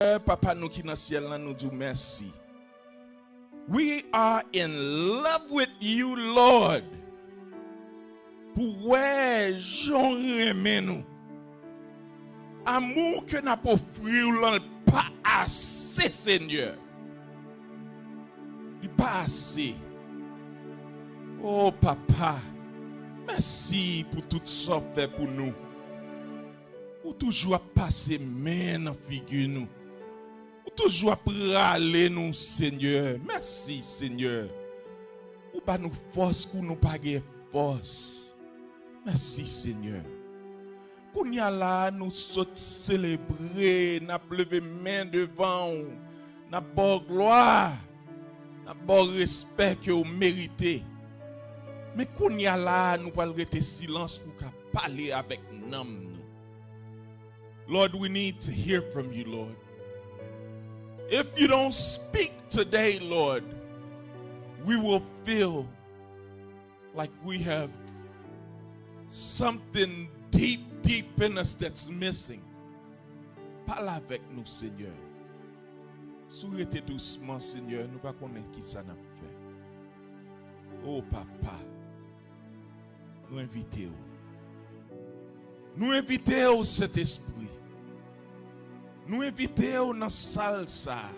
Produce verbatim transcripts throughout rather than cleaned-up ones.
Senyè, Papa nou ki nan syèl la, nou di w mèsi. We are in love with you, Lord. Pou wè jan w renmen nou. Amou ke n ap ofri w lan, l pa ase, Senyè. Li pa ase. O Papa, mèsi pou tout sa w fè pou nou. Ou toujou ap pase men nan figi nou. Ou toujou ap rale nou, Senyè. Mèsi, Senyè. Ou ba nou fòs kou nou pa gen fòs. Mèsi, Senyè. Kounye a la, nou sot selebre, n ap leve men devan w, n ap ba w glwa, n ap ba w respè ke w merite. Men kounye a la, nou pral rete silans pou w ka pale avèk nanm nou. Lord, we need to hear from you, Lord. If you don't speak today, Lord, we will feel like we have something deep, deep in us that's missing. Pale avèk nou, Senyè. Si w rete dousman, Senyè, nou pa konnen ki sa n ap fè. O Papa, nou envite w. Nou envite w, Sentespri. Nou envite w nan sal sa a.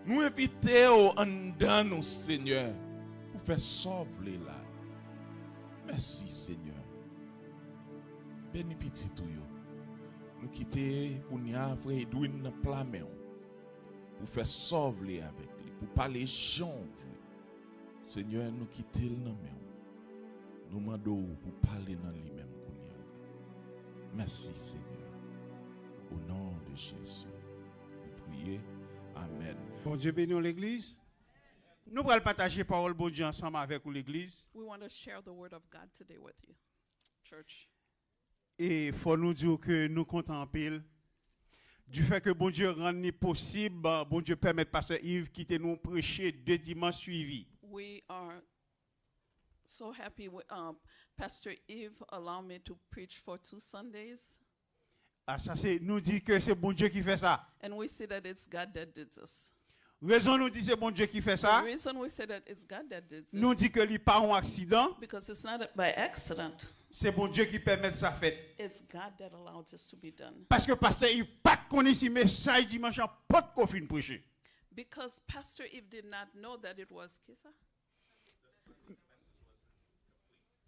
Nou envite w anndan nou, Senyè, pou fè sa w vle la. Mèsi, Senyè. Beni pitit ou yo. Nou kite kounye a frè Edwin nan pla men w. Pou fè sa w vle avèk li, pou pale jan w vle. Senyè, nou kite l nan men w. Nou mande w pou pale nan li menm kounye a la. Mèsi, Senyè. O non de Jezi, nou priye. Amèn. Bondye beni w, legliz. Nou pral pataje pawòl Bondye ansanm avèk ou, legliz. We want to share the word of God today with you, church. E fò nou di w ke nou kontan anpil. Du fait que Bondye rann li posib, Bondye pèmèt Pastè Yves kite nou preche de dimanch swivi. We are so happy we, um, Pastor Yves allowed me to preach for two Sundays. Ah, sa se, nou di ke se Bondye ki fè sa. And we see that it's God that did this. Rezon nou di se Bondye ki fè sa. The reason we say that it's God that did this, nou di ke li pa yon aksidan. Because it's not by accident. Se Bondye ki pèmèt sa fèt. It's God that allowed this to be done. Paske Pastè Yves pa t konnen si mesaj dimanch lan potko fin preche. Because Pastor Yves did not know that it was, kisa?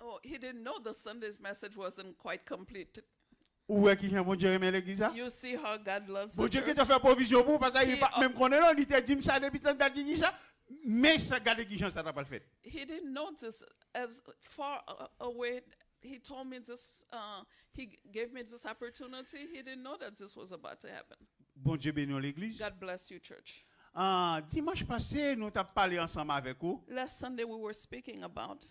Oh, he didn't know the Sunday's message wasn't quite complete. Ou wè kijan Bondye renmen legliz la? You see how God loves the church? Bondye gentan fè pwovizyon pou ou, paske li pa t menm konnen non, li te di m sa depi tann dat li di sa, men sa, gade kijan sa ta pral fèt. He didn't know this as far a- away. He told me this, uh, he g- gave me this opportunity. He didn't know that this was about to happen. Bondye beni w, legliz. God bless you, church. Ah, dimanch pase, nou t ap pale ansanm avèk ou. Last Sunday we were speaking about,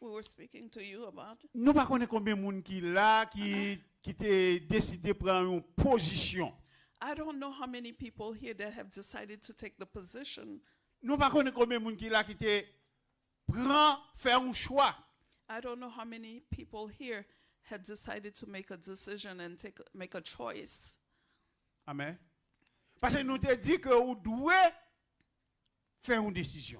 we were speaking to you about. Nou pa konnen konbyen moun ki la, ki, ki te deside pran yon pozisyon. I don't know how many people here that have decided to take the position. Nou pa konnen konbyen moun ki la ki te pran, fè yon chwa. I don't know how many people here had decided to make a decision and take, make a choice. Amen. Paske nou te di ke ou dwe fè yon desizyon.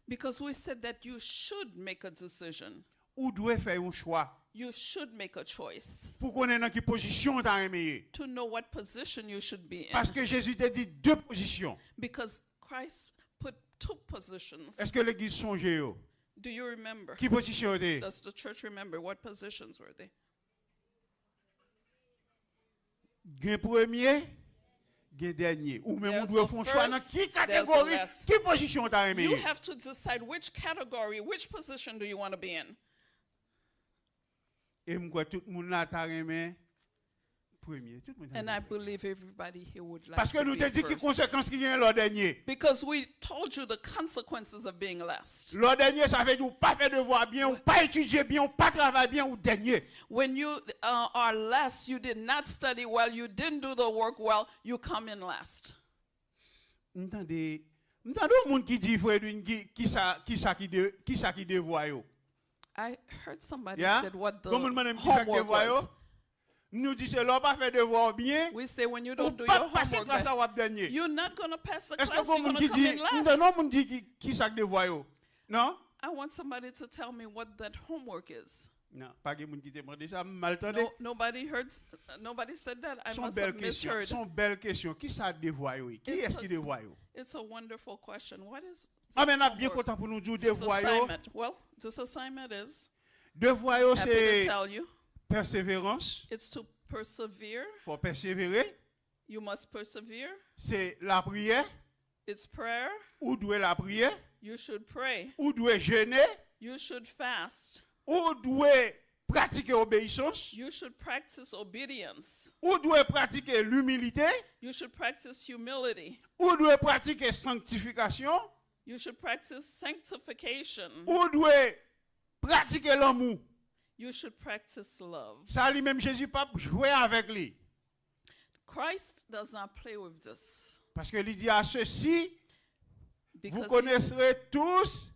Because we said that you should make a decision. Ou dwe fè yon chwa. You should make a choice. Pou konnen nan ki pozisyon ou ta renmen ye. To know what position you should be in. Paske Jezi te di de pozisyon. Because Christ put two positions. Èske legliz sonje yo? Do you remember? Ki pozisyon yo te ye? Does the church remember what positions were they? Gen premye, gen dènye. Ou menm ou dwe fè yon chwa nan ki kategori, ki pozisyon ou ta renmen ye. You have to decide which category, which position do you want to be in. E m kwè tout moun la ta renmen premye. Tout moun ta renmen premye. And I believe everybody here would like to be first. Paske nou te di ki konsekans ki genyen lè w dènye. Because we told you the consequences of being last. Lè w dènye, sa vle di ou pa fè devwa byen, ou pa etidye byen, ou pa travay byen, ou dènye. When you, uh, are last, you did not study well, you didn't do the work well, you come in last. M tande, m tande yon moun ki di, Frè Edwin, ki, ki sa, ki sa ki de, ki sa ki devwa yo? I heard somebody said what the homework was. Yon moun mande m ki sa ki devwa yo? Nou di se lè w pa fè devwa w byen, We say when you ou don't do p your ap pase homework, klas la, w right, ap dènye. You're not going to pass the Èske class, gon you're moun going ki to come di, in m tann last. Yon moun ki, ki, ki sa k devwa yo? Non? I want somebody to tell me what that homework is. Non, pa gen moun ki te mande sa, m mal tande. No, nobody heard. Nobody said that. I Se yon must bèl have kesyon. Misheard. Se yon bèl kesyon. Ki sa devwa yo ye? Ki It's yès a- ki devwa yo? It's a wonderful question. What is Anben, n ap byen homework? Kontan pou nou di w This devwa yo. Assignment? Well, this assignment is Devwa yo happy to se tell you. Pèseverans. It's to persevere. Fò pèsevere. You must persevere. Se lapriyè. It's prayer. Ou dwe lapriyè. You should pray. Ou dwe jene. You should fast. Ou dwe pratike obeyisans. You should practice obedience. Ou dwe pratike limilite. You should practice humility. Ou dwe pratike sanktifikasyon. You should practice sanctification. Ou dwe pratike lanmou. You should practice love. Sa li menm Jezi p ap jwe avèk li. Christ does not play with this. Paske li di, à ceci, vous Because he- connaîtrez tous.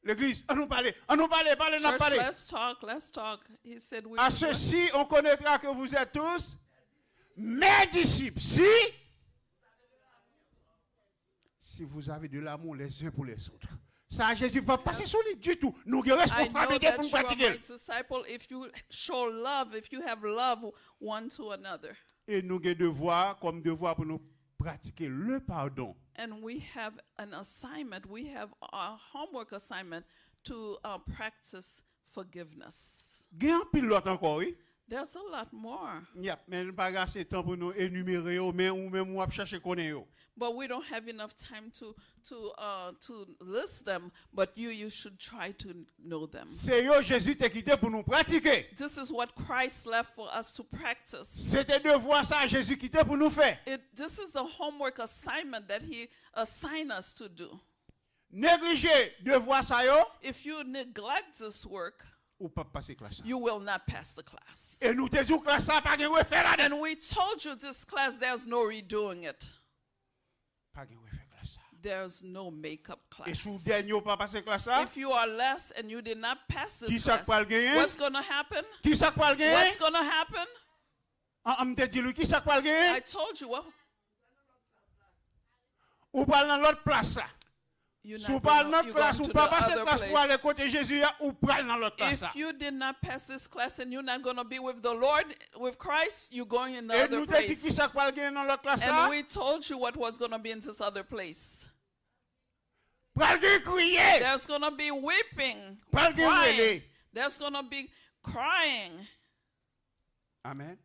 Legliz, an nou pale, an nou pale, pale, n ap Church, pale. Let's talk, let's talk. He said we À should- ceci, on connaîtra que vous êtes tous mes disciples. Si, si vous avez de l'amour les uns pour les autres. Sa Jezi p ap pase sou li ditou. Nou gen I know responsablite that pou nou you are pratike my l. Disciple if you show love, if you have love one to another. E nou gen devwa, kòm devwa pou nou pratike le pardon. And we have an assignment, we have a homework assignment to uh, practice forgiveness. Gen anpil lòt ankò, wi. There's a lot more. Yep, men nou pa gen ase tan pou nou enimere yo, men ou menm w ap chache konnen yo. But we don't have enough time to to uh, to list them. But you you should try to know them. Se yo Jezi te kite pou nou pratike. This is what Christ left for us to practice. Se te devwa sa Jezi kite pou nou fè. It, this is a homework assignment that he assigned us to do. Neglije devwa sa yo, If you neglect this work, ou p ap pase klas la. You will not pass the class. E nou te di w klas sa pa gen refè ladan. And we told you this class, there's no redoing it. Pa gen refè klas sa. There's no makeup class. E si w dènye ou pa pase klas sa, If you are last and you did not pass this Ki sa k class, pral genyen? What's going to happen? Ki sa k pral genyen? What's going to happen? An, an, m te di l, ki sa k pral genyen? I told you. Well, Ou pral nan lòt plas la. you're Si w not pral going nan to, you're klas, going ou to pa the pase other klas pou ale place. Kote Jezi a, ou pral nan lòt klas la. If you did not pass this class and you're not going to be with the Lord, with Christ, you're going in the E other nou te di place. Ki sa k pral genyen nan lòt klas la? And we told you what was going to be in this other place. Pral gen kriye. There's going to be weeping, Pral gen crying. Rele. There's going to be crying. Amen.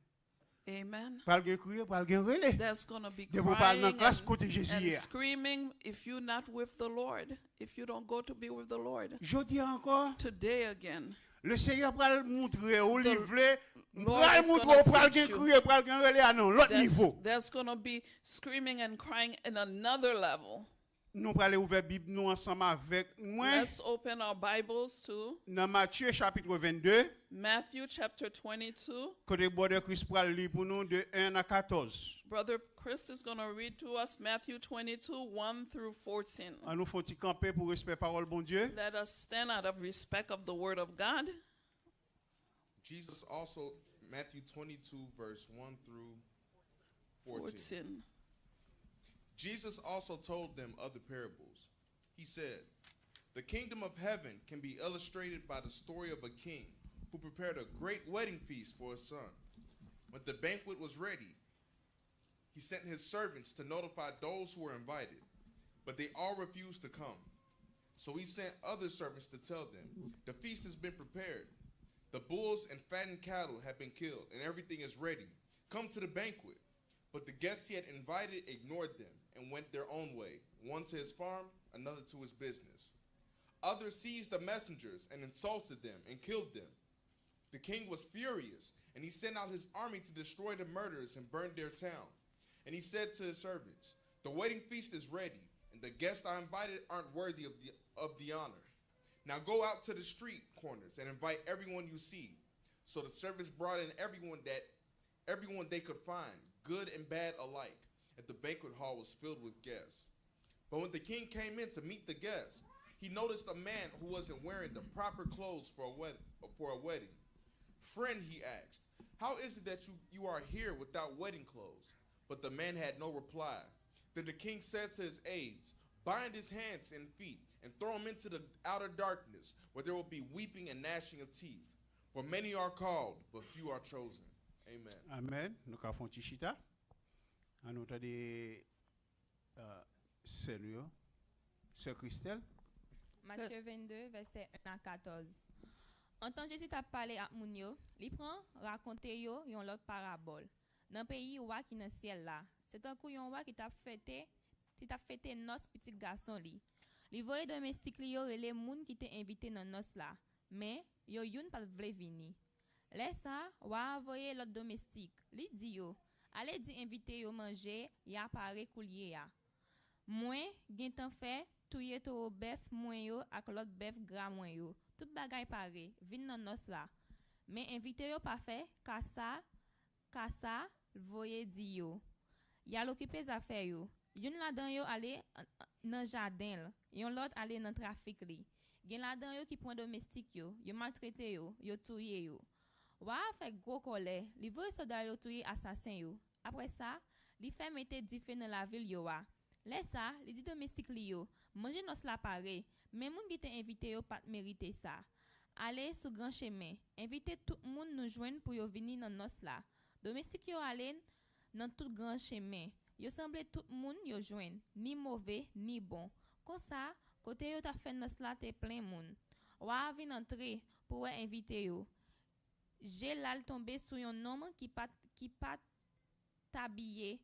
Amen. Pral gen kriye, pral gen rele. There's going to be Depi w pa al nan crying klas and, Kote Jezi and ye a. Screaming if you're not with the Lord, if you don't go to be with the Lord. Jodi a ankò, Today again, le Senyè pral montre ou li The vle, Lord pral is montre gonna ou pral teach gen you. Kriye, pral gen rele a nan lòt there's, nivo. There's going to be screaming and crying in another level. Nou prale ouvè Bib nou ansanm avèk mwen. Let's open our Bibles to Nan Matye chapit vennde, Matthew chapter twenty-two. Kote Brother Chris pral li pou nou de en a katòz. Brother Chris is going to read to us Matthew twenty-two, one through fourteen. An nou fè yon ti kanpe pou respè pawòl Bondye. Let us stand out of respect of the word of God. Jesus also, Matthew twenty-two, verse one through fourteen. fourteen. Jesus also told them other parables. He said, "The kingdom of heaven can be illustrated by the story of a king who prepared a great wedding feast for his son. When the banquet was ready, he sent his servants to notify those who were invited, but they all refused to come. So he sent other servants to tell them, 'The feast has been prepared. The bulls and fattened cattle have been killed, and everything is ready. Come to the banquet.' But the guests he had invited ignored them and went their own way, one to his farm, another to his business. Others seized the messengers and insulted them and killed them. The king was furious, and he sent out his army to destroy the murderers and burn their town. And he said to his servants, 'The wedding feast is ready, and the guests I invited aren't worthy of the, of the honor. Now go out to the street corners and invite everyone you see.' So the servants brought in everyone that everyone they could find, good and bad alike, and the banquet hall was filled with guests. But when the king came in to meet the guests, he noticed a man who wasn't wearing the proper clothes for a, wed- for a wedding. 'Friend,' he asked, How is it that you, you are here without wedding clothes?" But the man had no reply. Then the king said to his aides, "Bind his hands and feet and throw him into the outer darkness, where there will be weeping and gnashing of teeth. For many are called, but few are chosen." Amen. Amen. Nou ka fè yon ti chita. An nou tande uh, sè nou yo. Sè Christelle. Matye vennde, vèsè en a katòz. Antan Jezi t ap pale ak moun yo, li pran rakonte yo yon lòt parabòl. Nan peyi wa ki nan syèl la, se tankou yon wa ki t ap fete, ki t ap fete nòs pitit gason li. Li voye domestik li yo rele moun ki te envite nan nòs la, men yo youn pa t vle vini. Lè sa a, wa a voye lòt domestik. Li di yo, "Ale di envite yo manje y a pare koulye a. Mwen gentan fè touye towo bèf mwen yo ak lòt bèf gra mwen yo. Tout bagay pare, vin nan nòs la." Men envite yo pa fè ka sa, ka sa l voye di yo. Y al okipe zafè yo. Youn ladan yo ale nan jaden l, yon lòt ale nan trafik li. Gen ladan yo ki pran domestik yo, yo maltrete yo, yo touye yo. Wa a fè gwo kòlè, li voye sòlda yo touye asasen yo. Apre sa, li fè mete dife nan lavil yo a. Lè sa a, li di domestik li yo, "Manje nòs la pare, men moun ki te envite yo pa t merite sa. Ale sou gran chemen, envite tout moun nou jwenn pou yo vini nan nòs la." Domestik yo ale nan tout gran chemen. Yo sanble tout moun yo jwenn, ni move, ni bon. Konsa, kote yo t ap fè nòs la te plen moun. Wa a vin antre pou wè envite yo. Je l al tonbe sou yon nonm ki pa t, ki pa t abiye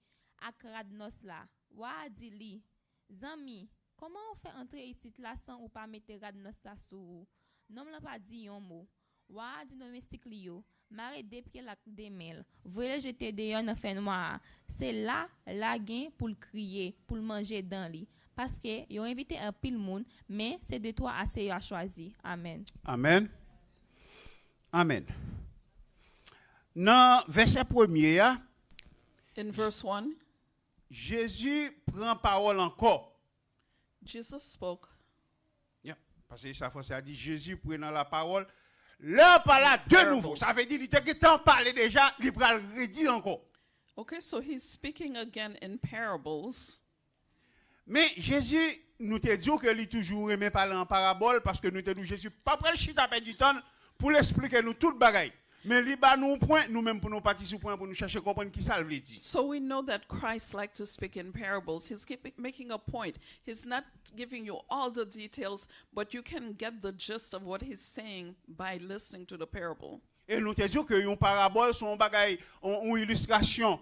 ak rad nòs la. Wa a di li, "Zanmi, kòman ou fè antre isit la san ou pa mete rad nòs la sou ou?" Nonm lan pa di yon mo. Wa a di domestik li yo, "Mare de pye l ak de men l, voye l jete deyò nan fènwa a. Se la l a gen pou l kriye, pou l manje dan li. Paske yo envite anpil moun, men se de twa ase y a chwazi." Amèn. Amèn. Amèn. Nan vèsè premye a, In verse one, Jezi pran pawòl ankò. Jesus spoke. Yeah. Paske sa franse a di, Jezi prenan lapawòl. Lè pa la de nouvo. Sa vle di li te gentan pale deja, li pral redi ankò. Okay, so he's speaking again in parables. Men Jezi, nou te di w ke li toujou renmen pale an parabòl, paske nou te di w Jezi pa pral chita pèdi tan l pou l esplike nou tout bagay. Men li ba nou yon pwen, nou menm pou nou pati sou pwen an, pou nou chache konprann kisa l vle di. So we know that Christ liked to speak in parables. He's keep making a point. He's not giving you all the details, but you can get the gist of what he's saying by listening to the parable. E nou te di w ke yon parabòl se yon bagay, yon, yon ilistrasyon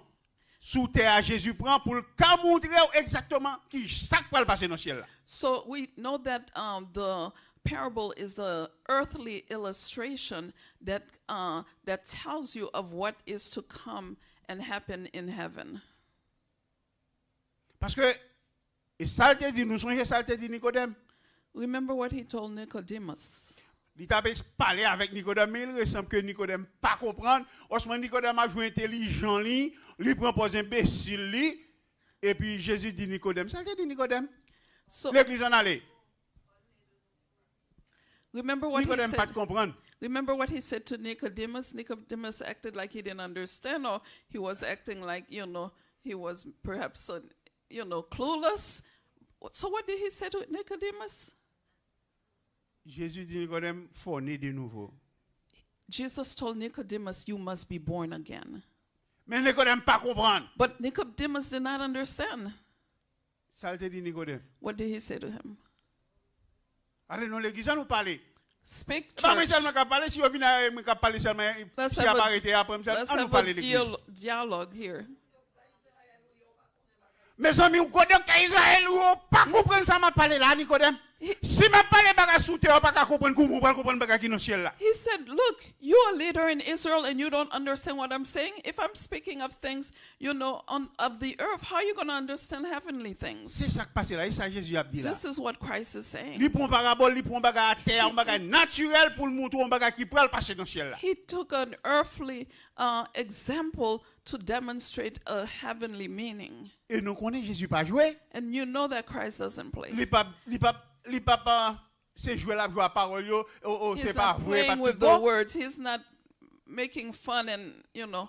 sou tè a Jezi pran pou l ka montre w egzakteman ki sa k pral pase nan syèl la. So we know that um, the parable is a earthly illustration that uh, that tells you of what is to come and happen in heaven. Paske, e sa l te di, nou sonje sa l te di Nikodèm? Remember what he told Nicodemus. Li t ap eks- pale avèk Nikodèm, men il resanm ke Nikodèm pa konprann, osnon Nikodèm ap jwe entelijan li, li pran pòz enbesil li, epi Jezi di Nikodèm, sa l te di Nikodèm? So, Legliz ann ale. remember what he Nikodèm pa said. t konprann. Remember what he said to Nicodemus? Nicodemus acted like he didn't understand, or he was acting like, you know, he was perhaps, uh, you know, clueless. So what did he say to Nicodemus? Jezi di Nikodèm, fò w ne de nouvo. Jesus told Nicodemus, "You must be born again." Men Nikodèm pa konprann. But Nicodemus did not understand. Sa l te di Nikodèm? What did he say to him? Ale non legliz, an nou pale. Speak, E pa mwen church. Sèlman k ap pale, si yo vin a mwen k ap pale sèlman, Let's si y have ap a- arete apre m sèlman, Let's an nou have pale a legliz. dial- dialogue here. Men zanmi, ou kote k Izrayèl ou yo pa konprann sa m ap pale la, Nikodèm. Si m ap pale bagay sou tè, ou pa ka konprann kouman ou pral konprann bagay ki nan syèl la. He said, "Look, you're a leader in Israel and you don't understand what I'm saying. If I'm speaking of things, you know, on of the earth, how are you going to understand heavenly things?" Se sa k pase la, e sa Jezi ap di la. This is what Christ is saying. Li pran parabòl, li pran bagay atè a, yon bagay natirèl pou l montre yon bagay ki pral pase nan syèl la. He took an earthly uh, example to demonstrate a heavenly meaning. E nou konnen Jezi pa jwe. And you know that Christ doesn't play. Li pa, li pa, li pa, pa se jwe l ap jwe a pawòl yo, o, o, se He's pa not vre, pa playing with tout the bon. Words. He's not making fun and, you know.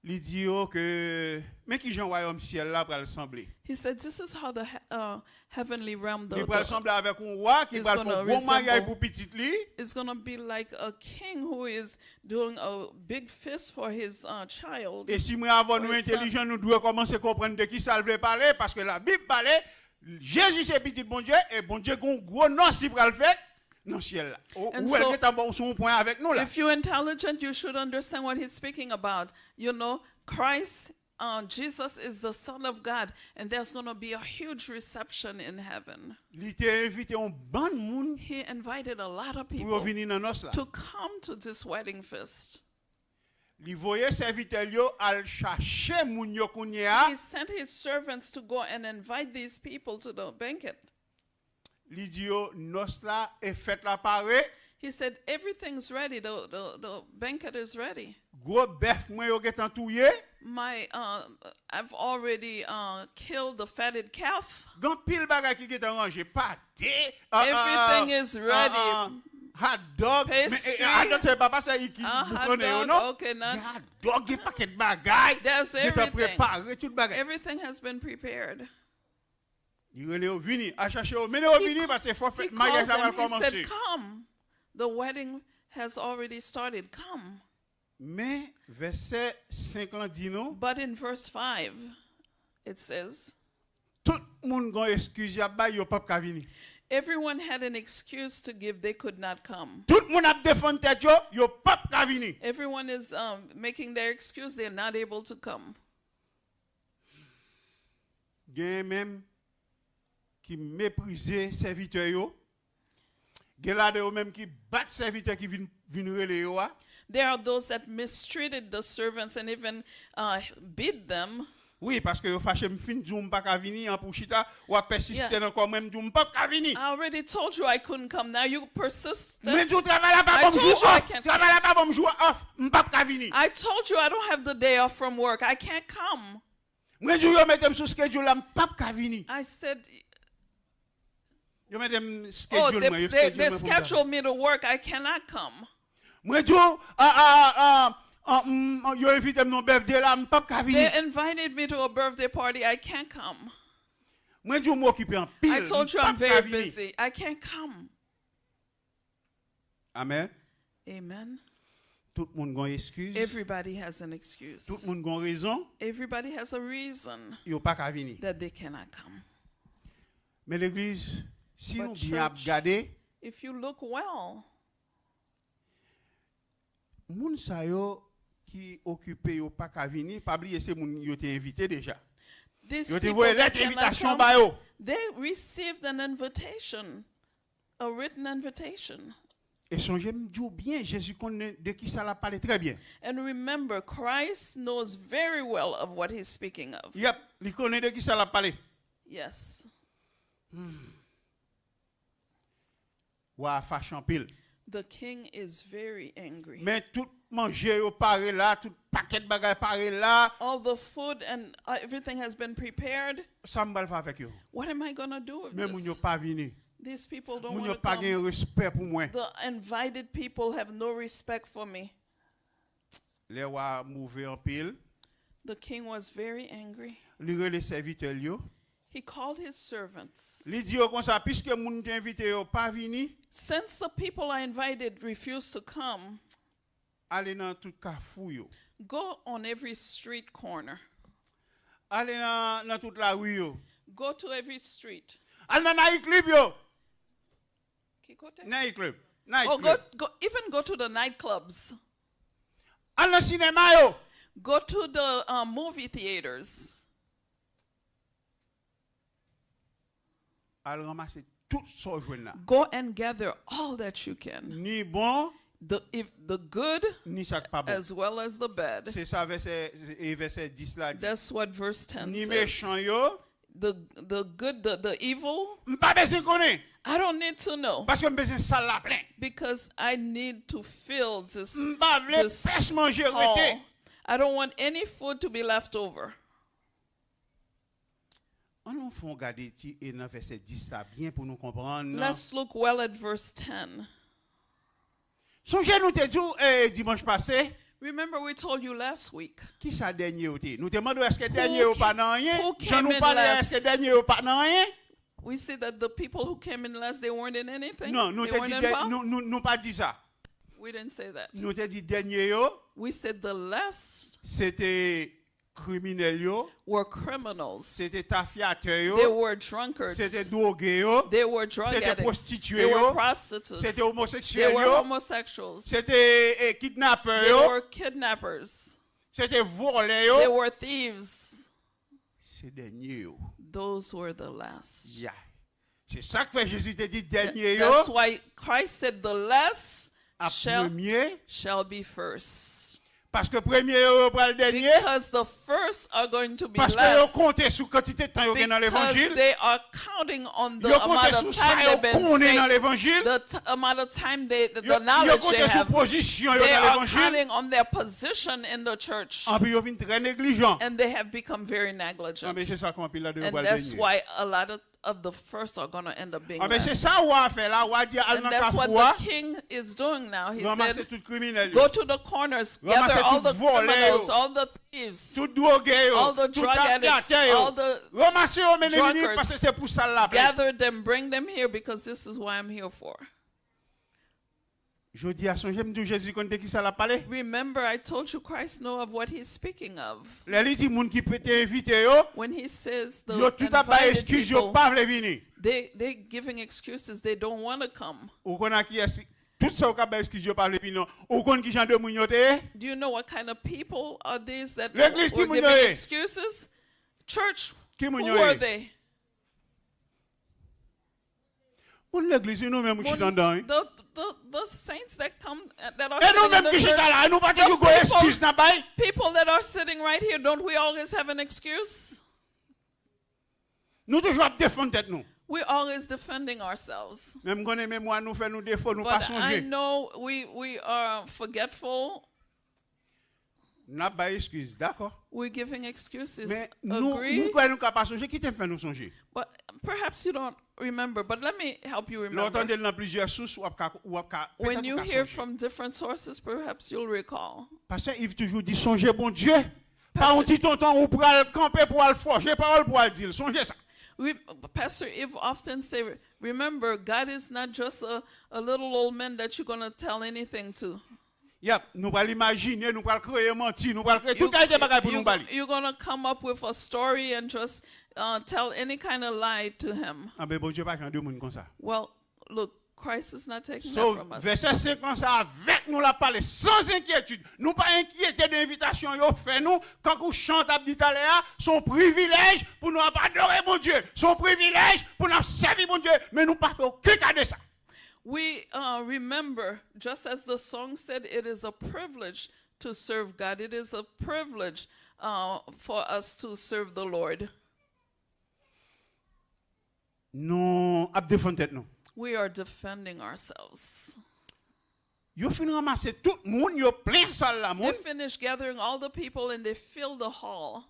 Li di yo ke, men ki jan wayòm syèl la pral sanble. He said, "This is how the he- uh, heavenly realm, the, Li pral the, sanble avèk yon wa ki is pral fè gonna yon gwo maryaj resemble- pou pitit li. is going to be like a king who is doing a big feast for his uh, child." E si mwen avè w nou Yes, sir. entelijan, nou dwe kòmanse konprann de ki sa l vle pale, paske Labib pale, Jezi se pitit Bondye, e Bondye gen yon gwo nòs li pral fèt nan syèl la. Ou And ou wè l so- gentan ba w sou yon pwen avèk nou la. If you're intelligent, you should understand what he's speaking about. You know, Christ, uh, Jesus is the Son of God, and there's going to be a huge reception in heaven. Li te envite yon bann moun He invited a lot of pou yo people vini nan nòs la. To come to this wedding feast. Li voye sèvitè l yo al chache moun yo kounye a. He sent his servants to go and invite these people to the banquet. Li di yo, nòs la e fèt la pare. He said, "Everything's ready. The, the, the banquet is ready. Gwo bèf mwen yo gentan touye. My, uh, I've already uh, killed the fatted calf. Gen pil bagay ki gentan ranje. Pate. ah, ah, Everything is ah, ready. ah, hot dog. Men, eh, Pastry. eh, hot dog se pa pastè ki Ah, hot boukannen yo, dog. Non? Okay, now Gen hot dog, gen pakèt bagay. There's Gentan everything. Prepare tout bagay. Everything has been prepared." Li rele yo vini. Al chache yo. Mennen yo He vini ca- paske fò He fèt maryaj called la them. pral He said, kòmanse. "Come. The wedding has already started. Come." Men vèsè senk lan di nou, But in verse five, it says, tout moun gen eskiz y ap bay, yo p ap ka vini. "Everyone had an excuse to give. They could not come." Tout moun ap defann tèt yo, yo p ap ka vini. Everyone is um, making their excuse. They're not able to come. Gen menm ki meprize sèvitè yo. Gen ladan yo menm ki bat sèvitè ki vin, vin rele yo a. There are those that mistreated the servants and even uh, beat them. Wi, paske yo fache, m fin di w m pa ka vini, an pou chita, w ap pèsiste Yeah. nan kò mwen, m di w m p ap ka vini. "I already told you I couldn't come. Now you persist." Mwen di w travay la pa I ban m jou told you I off. can't- Travay la pa ban m jou off. M p ap ka vini. "I told you I don't have the day off from work. I can't come." Mwen di w yo mete m sou schedule la, m p ap ka vini. I said, Yo mete m "Oh, schedule they, mwen, yo they, schedule they mwen pou m ta- scheduled me to work. I cannot come." Mwen di w, ah, ah, ah, ah, mm, yo envite m nan birthday la, m p ap ka vini. They invited me to a birthday party. I can't come. Mwen di w m okipe anpil. I told you M p I'm ap ka very vini. Busy. I can't come. Amen. Amen. Tout moun gen eskiz. Everybody has an excuse. Tout moun gen rezon. Everybody has a reason Yo pa ka vini. That they cannot come. Men legliz, si But nou byen ap church, gade, If you look well, moun sa yo ki okipe yo pa ka vini, pa bliye se moun yo te envite deja. These Yo te people voye that lèt cannot envitasyon come, ba yo. They received an invitation, a written invitation. E sonje m di w byen, Jezi konnen de ki sa l ap pale trè byen. And remember, Christ knows very well of what he's speaking of. Yep, li konnen de ki sa l ap pale. Yes. Wa a fache anpil. The king is very angry. Men tout manje yo pare la, tout pakèt bagay pare la. All the food and uh, everything has been prepared. Sa m pral fè avèk yo? What am I going to do with Men moun yo this? Pa vini. These people don't Moun want yo to pa gen come. Respè pou mwen. The invited people have no respect for me. Lè wa move anpil, The king was very angry. Li rele sèvitè l yo. He called his servants. Li di yo konsa, piske moun te envite yo pa vini, Since the people I invited refused to come, ale nan tout kafou yo. Go on every street corner. Ale nan, nan tout lari yo. Go to every street. Al nan night club yo. Ki kote? Night club. Oh, Night go, club. Go, even go to the nightclubs. Al nan sinema yo. Go to the uh, movie theaters. Al ranmase tout sa w jwenn la. Go and gather all that you can. Ni bon, The, if, the good ni sa k pa bon. As well as the bad. Se sa vèsè, e vèsè dis la di. That's what verse ten Ni says. Mechan yo. The, the good, the, the evil. M pa bezwen konnen. I don't need to know. Paske m bezwen sal la plen. Because I need to fill this, M pa vle this pèch manje hall. Rete. I don't want any food to be left over. An nou fè yon gade ti e nan vèsè dis la byen pou nou konprann. Let's look well at verse ten. Sonje nou te di w, eh, dimanch pase, Remember, we told you last week. Kisa dènye yo te ye? Nou te mande w èske dènye yo pa nan anyen? Jan nou pale a, èske dènye yo pa nan anyen? We see that the people who came in last, they weren't in anything. Non, nou They te weren't di dè- involved. nou, nou, nou pa di sa. We didn't say that. Nou te di dènye yo, We said the last se te kriminèl yo, were criminals. se te tafyatè They yo, were drunkards. se te dwoge yo, They were drug se te addicts. pwostitue They were yo, prostitutes. se te They omoseksyèl were yo, homosexuals. se te eh, kidnapè They yo, were kidnappers. se te vòlè They yo. Were thieves. Se dènye yo. Those were the last. Ya. Se sa k fè Jezi te di dènye yo That's why Christ said the last ap shall, premye. Shall be first. Paske premye yo, yo pral dènye. Because the first are going to be Paske yo last. Konte sou kantite tan yo gen nan Because levanjil. They are counting on the Yo konte amount sou of sa time yo they've been konnen nan saved, levanjil. The t- amount of time they, the, Yo, the knowledge yo they konte sou have. Pozisyon yo They nan are levanjil. Counting on their position in the church. Anpi yo vin trè neglijan. And they have become very negligent. Anpi se sa k anpil la de yo And pral that's dènye. Why a lot of, of the first are going to end up being Anpi se last. Sa wa fè la, wa di al And nan that's what kafou a. The king is doing now. He Ranmase said, tout kriminèl yo. Go to the corners, Ranmase gather all tout The vòlè yo. Criminals, all the thieves, tout dwoge yo, all the tout drug addicts, tafyatè yo. All the Ranmase yo, mennen vini, drunkards, paske se pou sa l la plen. Gather them, bring them here because this is why I'm here for. Jodi a, sonje m di w Jezi konn de kisa l ap pale? Remember, I told you Christ know of what he's speaking of. Lè li di moun ki pe- te envite yo, When he says the yo tout ap bay invited eskiz yo people, pa vle vini. They, they giving excuses. They don't want to come. Ou konn a kiyès? Tout sa yo k ap bay eskiz yo pa vle vini non. Ou konn ki jan de moun yo te ye? Do you know what kind of people are these that Legliz, ki were moun yo giving ye? Excuses? Church, Ki moun who yo were ye? They? Moun legliz, wi, nou menm ki chita anndan, wi. The, the, the saints that come, uh, that are E nou sitting in menm the ki chita church, la, nou pa the toujou gon people, eskiz n ap bay? People that are sitting right here, don't we always have an excuse? Nou toujou ap defann tèt nou. We're always defending ourselves. Men m konnen memwa nou fè nou defo, nou pa But I sonje. Know we, we are forgetful. N ap bay eskiz, dakò. We're giving excuses. Men nou, Agree? Nou kwè nou ka pa sonje, kite m fè nou sonje. But perhaps you don't remember, but let me help you Lè w remember. Tande l nan plizyè sous, w ap ka, w ap ka, When petèt you ou ka hear sonje. From different sources, perhaps you'll recall. Pastè Yves toujou di, sonje Bondye. Pa yon ti tonton ou pral kanpe pou al fòje pawòl pou al di l. Sonje sa. We, Pastor Eve often say, remember, God is not just a, a little old man that you're going to tell anything to. Yep, nou pral imajine, nou pral kreye manti, nou pral kreye tout kalite bagay pou nou ba li. You're going to come up with a story and just uh, tell any kind of lie to him. Anben, Bondye pa jan de moun konsa. Well, look, Christ is not taking So, that from us. Vèsè senk lan sa avèk nou l ap pale, sans inquiétude. Nou pa enkyete de envitasyon yo fè nou, kankou chan t ap di talè a, se yon privilèj pou nou ap adore Bondye. Se yon privilèj pou n ap sèvi Bondye, men nou pa fè okenn ka de sa. We uh, remember, just as the song said, it is a privilege to serve God. It is a privilege uh, for us to serve the Lord. Nou ap defann tèt nou. We are defending ourselves. Yo fin ranmase tout moun, yo plen sal la They moun. Finished gathering all the people and they filled the hall.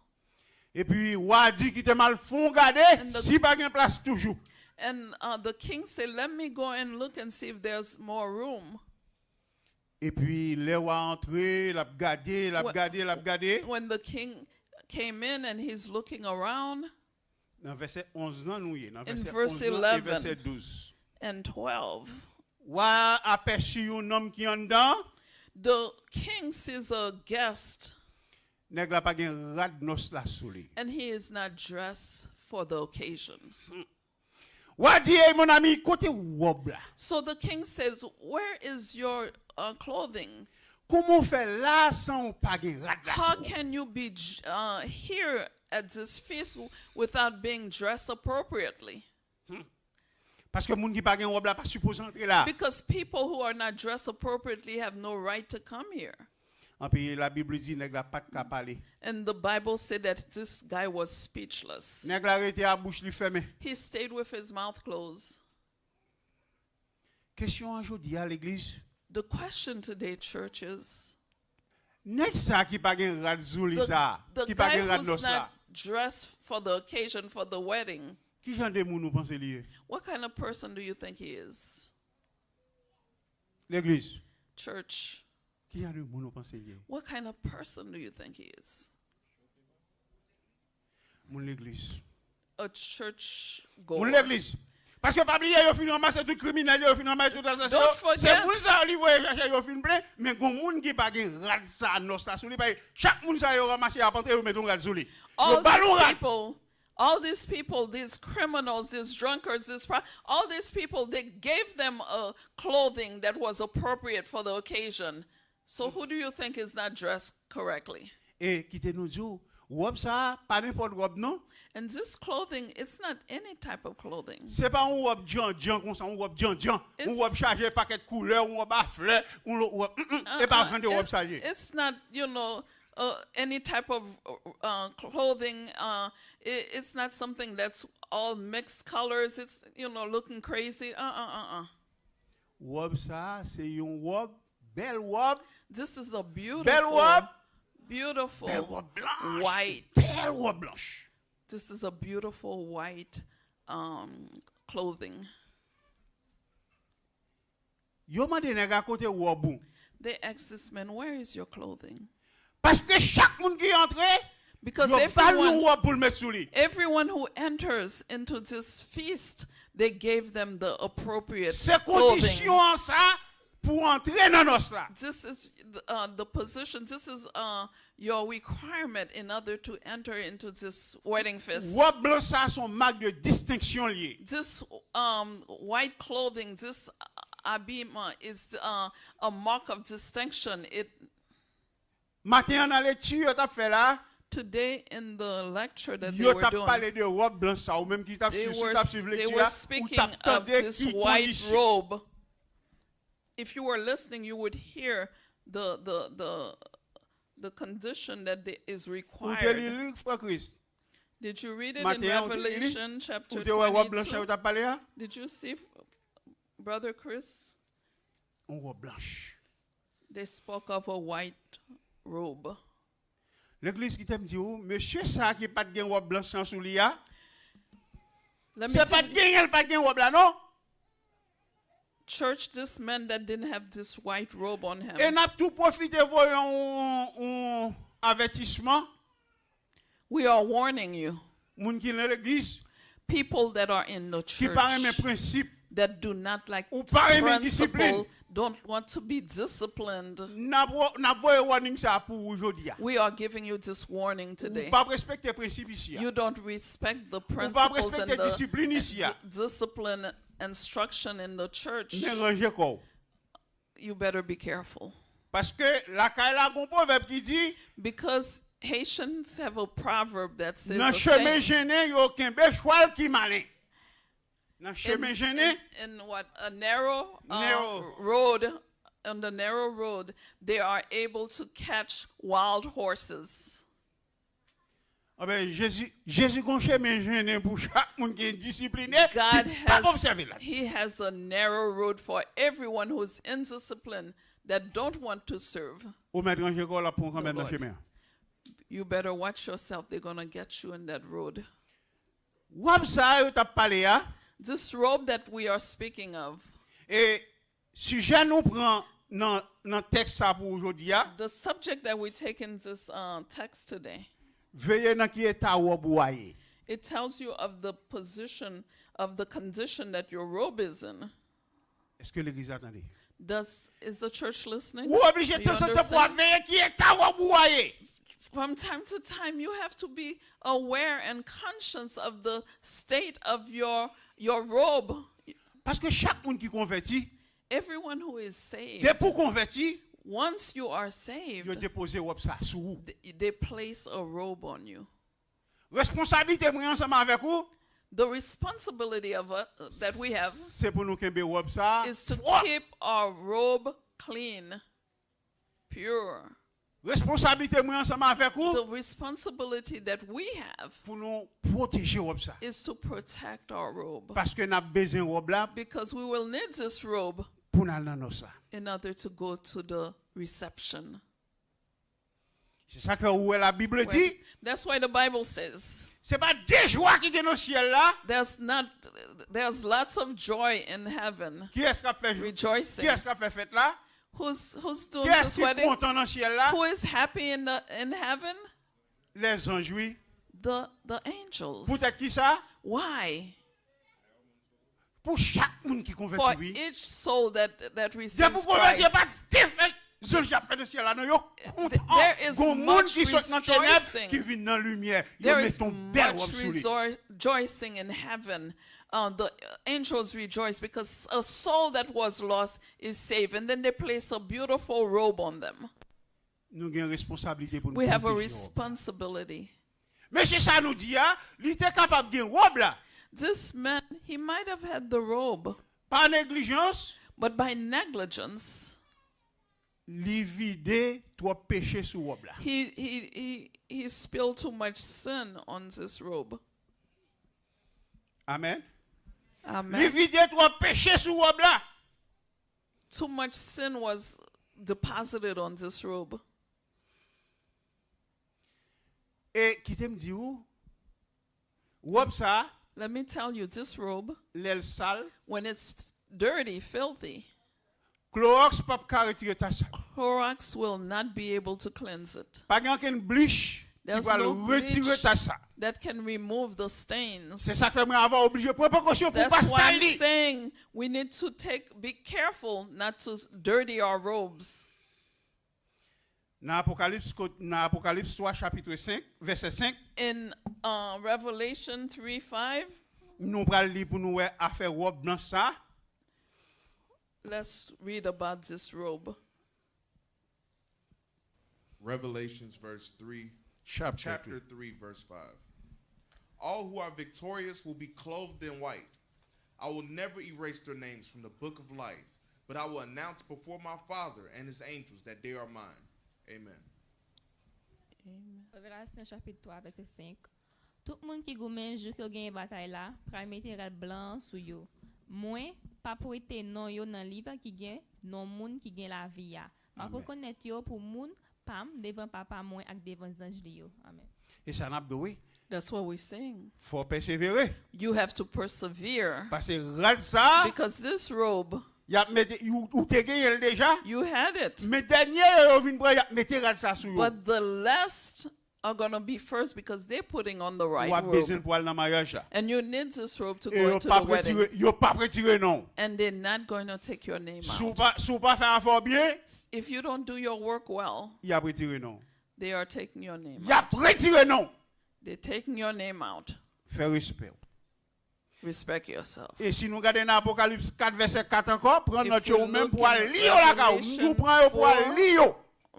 Epi wa di kite m al fon gade si pa gen plas toujou. And uh, the king said, let me go and look and see if there's more room. Epi lè wa antre, l ap gade, l ap gade, l ap gade. When the king came in and he's looking around, Nan vèsè onz lan nou ye, nan in vèsè verse onz lan e eleven vèsè douz. And twelve, Wa apèsi yon nonm ki anndan. The king sees a guest. Nèg la pa gen rad nòs la sou li. And he is not dressed for the occasion. Wa di, ey mon ami, kote wòb la? So the king says, where is your uh, clothing? Kòman w fè la san w pa gen rad la How sou? Can you be uh, here at this feast without being dressed appropriately? Paske moun ki pa gen wòb la pa sipoze antre la. Because people who are not dressed appropriately have no right to come here. Anpi Labib li di nèg la pa t ka pale. And the Bible said that this guy was speechless. Nèg la rete a bouch li fèmen. He stayed with his mouth closed. Kesyon an jodi a legliz. The question today, church, is Nèg sa ki pa gen rad sou li the, sa, the ki pa guy gen rad who's nòs la. Not dressed for the occasion, for the wedding, Ki jan de moun ou panse li ye? What kind of person do you think he is? Legliz. Church. Ki jan de moun ou panse l ye? What kind of person do you think he is? Moun legliz. A church Moun goer. Legliz. Paske pa bliye, yo fin ranmase tout kriminèl yo, yo fin ranmase tout asasyen yo. Don't forget- Se moun sa yo li voye chache yo fin plen, men gon moun ki pa gen rad sa nòs la sou li. Paske chak moun sa yo ranmase ap antre, yo mete yon rad sou li. Yo All ba l these yon rad. People, all these people, these criminals, these drunkards, these pro- all these people, they gave them a clothing that was appropriate for the occasion. So who do you think is not dressed correctly? E kite nou di w, wòb sa a, pa nenpòt wòb non. And this clothing, it's not any type of clothing. Se pa yon wòb djandjan konsa, yon wòb djandjan. Yon It's- wòb chaje pakèt koulè, yon wòb a flè, yon lòt wòb. Mm, mm, e pa jan de wòb sa ye. It's not, you know, uh, any type of uh, clothing. Uh, it, it's not something that's all mixed colors. It's, you know, looking crazy. Uh uh uh uh. Wòb sa a, se yon wòb, bèl wòb, This is a bèl beautiful, wòb, beautiful bèl wòb blanch. white. Bèl wòb blanch. This is a beautiful white um, clothing. Yo mande nèg a kote wòb ou. They asked this man, "Where is your clothing?" Paske chak moun ki antre, Because yo ba l yon everyone, wòb pou l met sou li. Everyone who enters into this feast, they gave them the appropriate Se clothing. Kondisyon an sa pou antre nan nòs la. This is uh, the position, this is uh, your requirement in order to enter into this wedding feast. Wòb blanch sa se yon mak de distenksyon l ye. This um, white clothing, this uh, habillement is uh, a mark of distinction. It Maten an nan lekti yo t ap fè la, Today in the lecture that they yo were t ap doing, pale de wòb blanch sa. Ou menm ki t ap they swiv, si were, w t ap swiv they lekti were a, ou speaking t ap of tande this ki white kondisyon. Robe. If you were listening, you would hear the the the the condition that they- is Ou te li required. Li, frè Chris? Did you read it in Maten an, ou te li li? Revelation chapter Ou te wè wòb blanch sa yo twenty-two? T ap pale a? Did you see, Brother Chris? Yon wòb blanch. They spoke of a white robe. Legliz, kite m di w, mesye sa a ki pa t gen wòb blanch lan sou li a, Let me se tell pa t you, genyen l pa t gen wòb la, non. Church, this man that didn't have this white robe on him, E n ap tou pwofite voye yon, yon avètisman. We are warning you. Moun ki nan legliz, People that are in the ki pa renmen church prensip, that do not like ou pa renmen principle, disiplin, don't want to be disciplined. N ap wo- n ap voye warning sa a pou ou jodi a. We are giving you this warning Ou today. p ap respekte prensip isi a. You don't respect the Ou p ap principles and respekte the disiplin isi a. di- discipline instruction in the church. Men ranje kò w. You better be careful. Paske lakay la gon pwovèb ki di, Because Haitians have a proverb that says nan the chemen same. Jennen, yo kenbe chwal ki malen. Nan chemen Jennen, In, in what, a narrow, uh, Narrow. Road, on the narrow road, they are able to catch wild horses. Anben, Jezi, Jezi gon chemen Jennen pou chak moun ki endisipline, God ki p ap has, obsève la. He has a narrow road for everyone who's indisciplined, that don't want to serve. Ou mèt ranje kò w, l ap pran w kanmenm nan Lord. Chemen an. You better watch yourself. They're going to get you in that road. Wòb sa a yo t ap pale a, This robe that we are speaking of, e sijè nou pran nan, nan tèks sa pou jodi a, the subject that we take in this uh, text today, veye nan ki eta wòb ou a ye. It tells you of the position, of the condition that your robe is in. Èske legliz la tande? Does, is the church listening? Ou oblije Do you tanzantan pou w ap understand? Veye ki eta wòb ou a ye. From time to time, you have to be aware and conscious of the state of your your robe. Paske chak moun ki konvèti, Everyone who is saved, depi w konvèti, once you are yo saved, depoze wòb sa sou ou. th- they place a robe on you. Responsablite mwen ansanm avèk ou, The responsibility of uh, that we have se pou nou kenbe wòb sa is to pwòp. Keep our robe clean, pure. Responsablite mwen ansanm avèk ou, The responsibility that we have pou nou pwoteje wòb sa. Is to protect our robe. Paske n ap bezwen wòb la Because we will need this robe pou n al nan nòs la. In order to go to the reception. Se sa k fè ou wè Labib di, That's why the Bible says se pa de jwa ki gen nan syèl la. There's not there's lots of joy in heaven. Kiyès k ap fè Rejoicing. Kiyès k ap fè fèt la? Who's who's doing Kiyès this ki wedding? Kontan nan syèl la? Who is happy in the in heaven? Lèzanj, wi. The the angels. Poutèt ki sa? Why? Pou chak moun ki For konvèti, wi. Each soul that that Depi receives w konvèti, e pa Christ. Defèt zanj y ap fè nan syèl la, non, yo kontan. There is Gon moun much ki sot nan tenèb, rejoicing. Ki vin nan limyè. Yo There met is yon bèl much wòb sou li. resor- rejoicing in heaven. Uh, the angels rejoice because a soul that was lost is saved, and then they place a beautiful robe on them. Nou gen responsablite pou nou We have a pwoteje wòb. Responsibility. Mesye sa nou di a, li te kapab gen wòb la. This man, he might have had the robe, Pa neglijans, but by negligence, li vide twòp peche sou wòb la. he he he he spilled too much sin on this robe. Amen. Li Amen. Vide twòp peche sou wòb la. Too much sin was deposited on this robe. E kite m di ou, wòb sa, Let me tell you, this robe, lè l sal, when it's dirty, filthy, klowòks p ap ka retire tach sa. Clorox will not be able to cleanse it. Pa gen ankenn blich ki There's pral no retire bleach tach sa. That can remove the stains. Se sa k fè mwen avè w oblije pran prekosyon pou w pa That's why sal I'm li. Saying we need to take be careful not to dirty our robes. Nan Apokalips, kot- nan Apokalips twa, chapit senk, vèsè senk, In uh, Revelation three five, nou pral li pou nou wè afè wòb blanch sa. Let's read about this robe. Revelations verse three, Chapter chapter three, verse five. All who are victorious will be clothed in white. I will never erase their names from the book of life, but I will announce before my Father and his angels that they are mine. Amen. Revelasyon chapit twa vèsè senk. Tout moun ki goumen jouk yo genyen batay la pral mete rad blan an sou yo. Mwen p ap wete non yo nan liv ki gen non moun ki gen lavi a. M ap Amen. Rekonèt yo pou moun pa m devan Papa mwen ak devan zanj li yo. Amen. E sa n ap do, wi. That's what we're saying. Fò w pèsevere. You have to persevere. Paske rad sa, Because this robe, y ap mete, ou, ou te genyen l deja. You had it. Men dènye yo, yo vin pran, y ap mete rad sa sou yo. But the last are going to be first because they're putting on the right W ap bezwen l robe. Pou al nan maryaj la. And you need this robe to E go yo into p the ap retire, wedding. Yo p ap retire non. And they're not going to take your name Si w out. Pa, si w pa fè afè w byen, If you don't do your work well, y ap retire non. They are taking your name Y ap out. Retire non. They're taking your name out. Fè respè w. Respect yourself. E si nou gade nan Apokalips kat vèsè kat ankò, pran If nòt yo we ou menm look pou al in li yo lakay ou. Revelation Ou pran yo pou al four, li yo.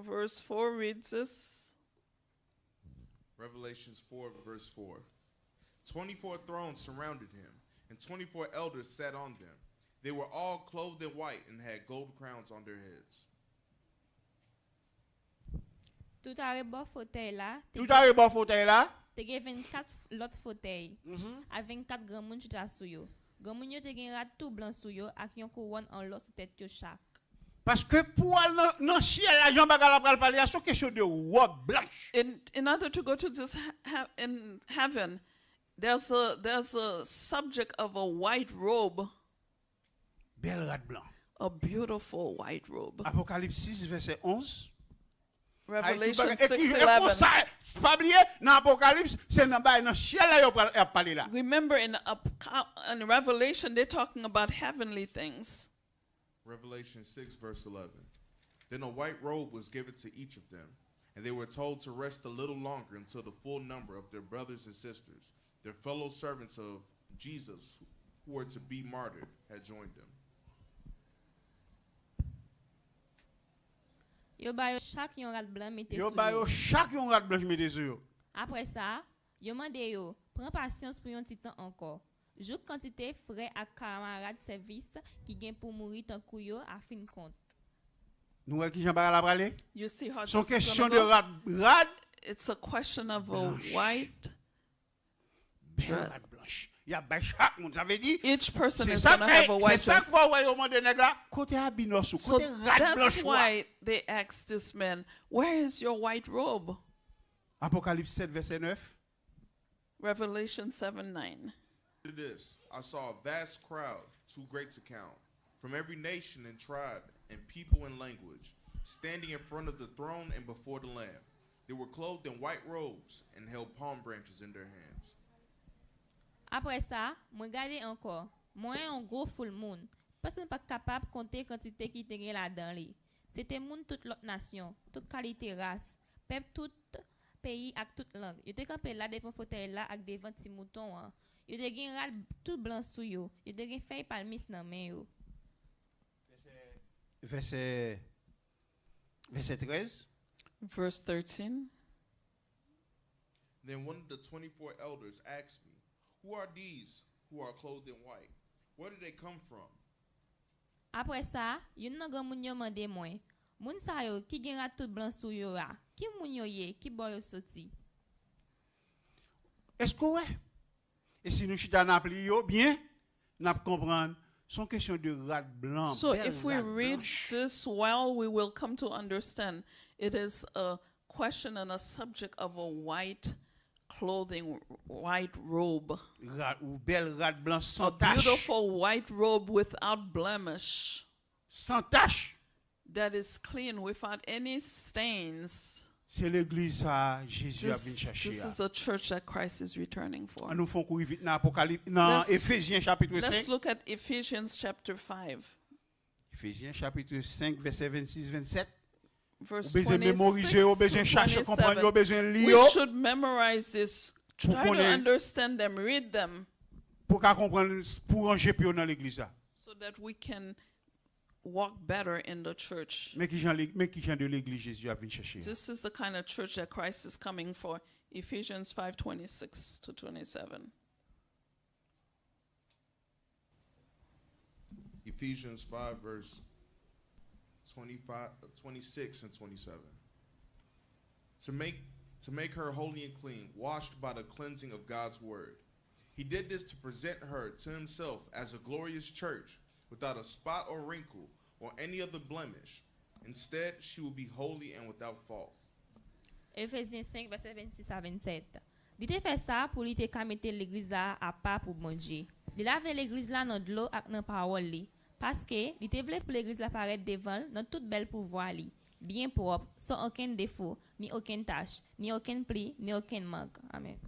Verse four reads this. Revelations four, verse four. Twenty-four thrones surrounded him, and twenty-four elders sat on them. They were all clothed in white and had gold crowns on their heads. Tout arebò fotèy la te Tout arebò fotèy la. Te gen vennkat lòt fotèy, ak vennkat granmoun chita sou yo. Granmoun yo te gen rad tou blan sou yo ak yon kouwòn an lò sou tèt yo chak. Paske pou al nan, nan syèl la, jan bagay la pral pale a, se yon kesyon de wòb blanch. In in order to go to this ha- ha- in heaven, there's a there's a subject of a white robe, Bèl rad blan. A beautiful white robe. Apokalips sis, vèsè onz. Revelation Ay, tout bagay- e ki- six e eleven. Konsa, pa bliye, nan Apokalips, se nan bay nan syèl la yo pral ap pale la. Remember in, up, in Revelation, they're talking about heavenly things. Revelation six, verse eleven. Then a white robe was given to each of them, and they were told to rest a little longer until the full number of their brothers and sisters, their fellow servants of Jesus who were to be martyred, had joined them. Yo ba yo chak yon rad blan mete Yo sou ba yo yo. Chak yon rad blanch mete sou yo. Apre sa, yo mande yo, pran pasyans pou yon ti tan ankò, jouk kantite frè ak kamarad sèvis ki gen pou mouri tankou yo a fin kont. Nou wè kijan bagay la prale? You see how Se yon this is kesyon gonna de go? Rad, rad It's a question of a Blanch. White. Bèl rad blanch. Y ap bay chak moun. Sa vle di, Each person se is sa gonna have a k- se white sa robe. K fè w wè yo mande nèg la, kote abinò sou, So kote rad that's blanch ou a? Why they asked this man, "Where is your white robe?" Apokalips sèt, vèsè nèf. Revelation seven nine. After this, I saw a vast crowd, too great to count, from every nation and tribe and people and language, standing in front of the throne and before the Lamb. They were clothed in white robes and held palm branches in their hands. Apre sa, mwen gade ankò, mwen wè yon gwo foul moun, pèsonn pa t kapab konte kantite ki te gen ladan li. Se te moun tout lòt nasyon, tout kalite ras, pèp tout peyi ak tout lang. Yo te kanpe la devan fotèy la ak devan Ti Mouton an. Yo te gen rad tout blan sou yo. Yo te gen fèy palmis nan men yo. Vèsè, vèsè, vèsè trèz. Verse thirteen. Then one of the twenty-four elders asked me, "Who are these who are clothed in white? Where do they come from?" Apre sa, youn nan granmoun yo mande mwen, "Moun sa yo ki gen rad tout blan sou yo a, ki moun yo ye, ki bò yo soti?" Èske w wè? E si nou chita n ap li yo byen, n ap konprann. Se yon kesyon de rad blan, So bèl if we rad read blanch. This well, we will come to understand it is a question and a subject of a white clothing, white robe, Rad, ou bèl rad blanch a san tach. Beautiful white robe without blemish, San tach. That is clean, without any stains. Se legliz sa a Jezi ap vin This, chache this a. Is a church that Christ is returning for. An nou fè yon kou vit nan Apokalip, nan Let's- Efezyen chapit Let's senk. Look at Ephesians chapter five. Efezyen chapit senk, vèsè vennsis, vennsèt. Verse Ou bezwen memorize yo, ou bezwen chache konprann yo, ou bezwen li We yo. Should memorize this. Pou Try to konnen- Understand them, read them, Pou ka konprann, pou ranje pye w nan legliz la. So that we can walk better in the church. Men ki jan, men ki jan de legliz Jezi ap vin chache a. This is the kind of church that Christ is coming for. Ephesians five twenty-six to twenty-seven. Ephesians five, verse twenty-five, twenty-six and twenty-seven. To make, to make her holy and clean, washed by the cleansing of God's word. He did this to present her to himself as a glorious church, without a spot or wrinkle or any other blemish. Instead, she will be holy and without fault. Efezyen senk, vèsè vennsis a vennsèt. Li te fè sa pou li te ka mete legliz la apa pou Bondye. Li lave legliz la nan dlo ak nan pawòl li, paske li te vle pou legliz la parèt devan l nan tout bèl pouvwa li, byen pwòp, san okenn defo, ni okenn tach, ni okenn pli, ni okenn mank. Amèn.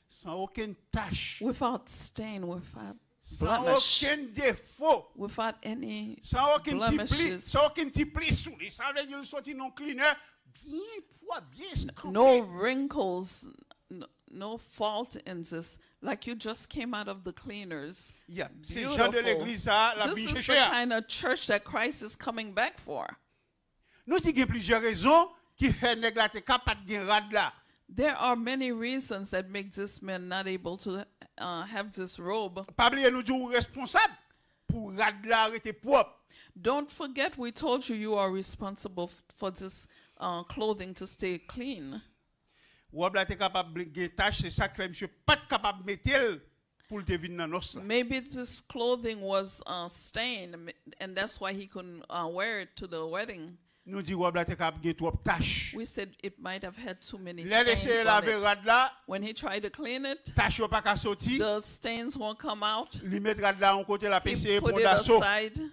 San okenn tach. Without stain, without San blemish, okenn defo. Without any San okenn ti pli, blemishes. San okenn ti pli sou li. Sa vle di l soti nan yon cleaner byen pwòp, byen eskanpe. No wrinkles, no, no fault in this. Like you just came out of the cleaners. Yeah. Se jan de legliz sa a l ap vin chache a. This is the kind of church that Christ is coming back for. Nou di gen plizyè rezon ki fè nèg la te ka pa t gen rad la. There are many reasons that make this man not able to uh, have this robe. Pa bliye nou di ou responsab pou rad la rete pwòp. Don't forget we told you you are responsible f- for this uh, clothing to stay clean. Wòb la te kapab gen tach, se sa k fè misye pa t kapab mete l pou l te vin nan nòs la. Maybe this clothing was uh, stained, m- and that's why he couldn't uh, wear it to the wedding. Nou di wòb la te kapab gen twòp tach. We said it might have had too many Lè l stains eseye on lave it. Rad la, When he tried to clean it, tach yo pa ka soti. The stains won't come out. Li met rad la yon kote, l ap He eseye put pran it daso. Aside.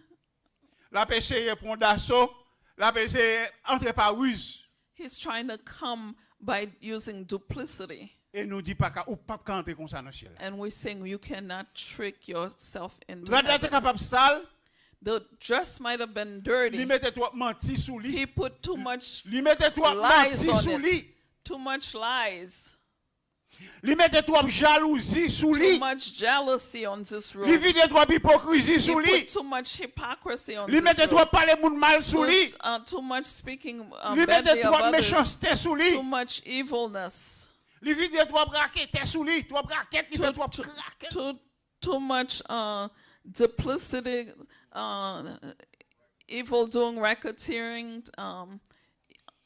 L ap eseye pran daso. L ap eseye antre pa riz. He's trying to come by using duplicity. E nou di pa ka, ou p ap ka antre konsa nan syèl la. And we're saying you cannot trick yourself into Rad la te heaven. Kapab sal. The dress might have been dirty. Li mete twòp manti sou li. He put too much Li mete twòp lies manti on sou it. Li. Too much lies. Li mete twòp jalouzi sou li. Too much jealousy on this robe. Li vide twòp ipokrizi He sou li. Put too much hypocrisy on Li this mete robe. Twòp pale moun mal sou li. Put, uh, too much speaking uh, Li mete badly of twòp others. Mechanste sou li. Too much evilness. Li vide twòp raketè sou li. Twòp rakèt, li fè Too, twòp too, rakèt. too, too much uh, duplicity, uh, evil doing, racketeering, um,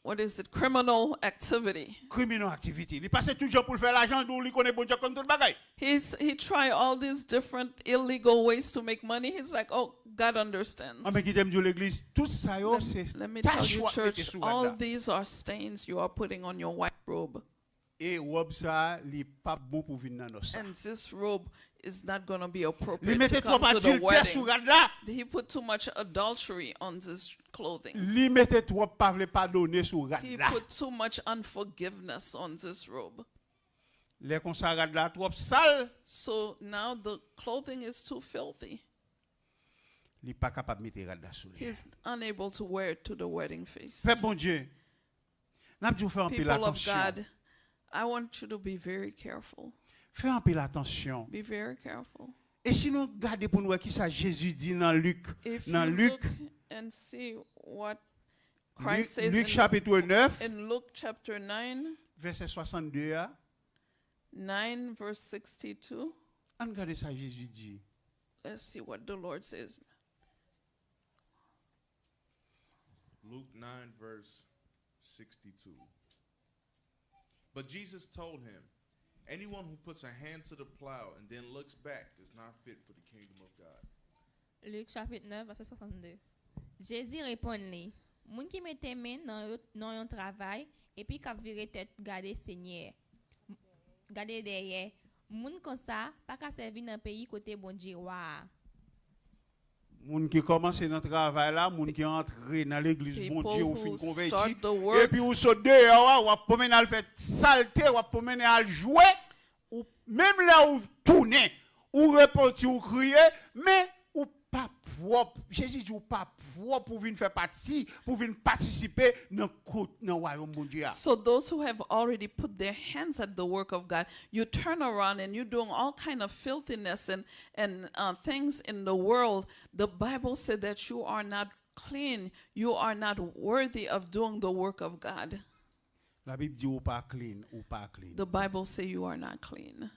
what is it, criminal activity. Criminal activity. Li pase tout jan pou l fè lajan, nou li konnen Bondye konn tout bagay. He's, he tried all these different illegal ways to make money. He's like, oh, God understands. Anben kite m di w legliz, tout sa yo Let, se let me tell tach you, w ap mete church, sou all rad la. These are stains you are putting on your white robe. E wòb sa a, li p ap bon pou vin nan nòs la. And this robe is not going to be Li appropriate mete to come twòp to the adiltè sou wedding. Rad la. He put too much adultery on this clothing. Li mete twòp pa vle padone sou rad He la. Put too much unforgiveness on this robe. Lè konsa, rad la twòp sal. So now the clothing is too filthy. Li pa kapab mete rad la sou li. He's unable to wear it to the wedding feast. Pèp Bondye, n ap di w fè anpil People of atansyon. God, I want you to be very careful. Fè anpil atansyon. Be very careful. E si nou gade pou nou wè ki sa Jezi di nan Lik, If nan you Lik, look and see what Christ Lik, says Lik in, chapit nèf, in Luke chapter nine, vèsè swasannde a, nine verse sixty-two. Ann gade sa Jezi di. Let's see what the Lord says. Luke nine, verse sixty-two. But Jesus told him, "Anyone who puts a hand to the plow and then looks back is not fit for the kingdom of God." Lik chapit nèf, vèsè swasannde. Jezi reponn li, "Moun ki mete men nan yo- nan yon travay epi k ap vire tèt gade Senyè, gade dèyè, moun konsa pa ka sèvi nan peyi kote Bondye wa a." Moun ki kòmanse nan travay la, moun ki antre nan legliz Bondye, ou fin konvèti, People who start the work. Epi ou sot deyò a, w ap pwomennen al fè salte, w ap pwomennen al jwe, ou, menm lè ou tounen, ou repanti, ou kriye, men ou pa pwòp. Jezi di ou pa pwòp pou vin fè pati, pou vin patisipe nan kout, nan wayòm Bondye a. So those who have already put their hands at the work of God, you turn around and you're doing all kind of filthiness and, and uh, things in the world. The Bible said that you are not clean. You are not worthy of doing the work of God. Labib di ou pa clean, ou pa clean. The Bible say you are not clean.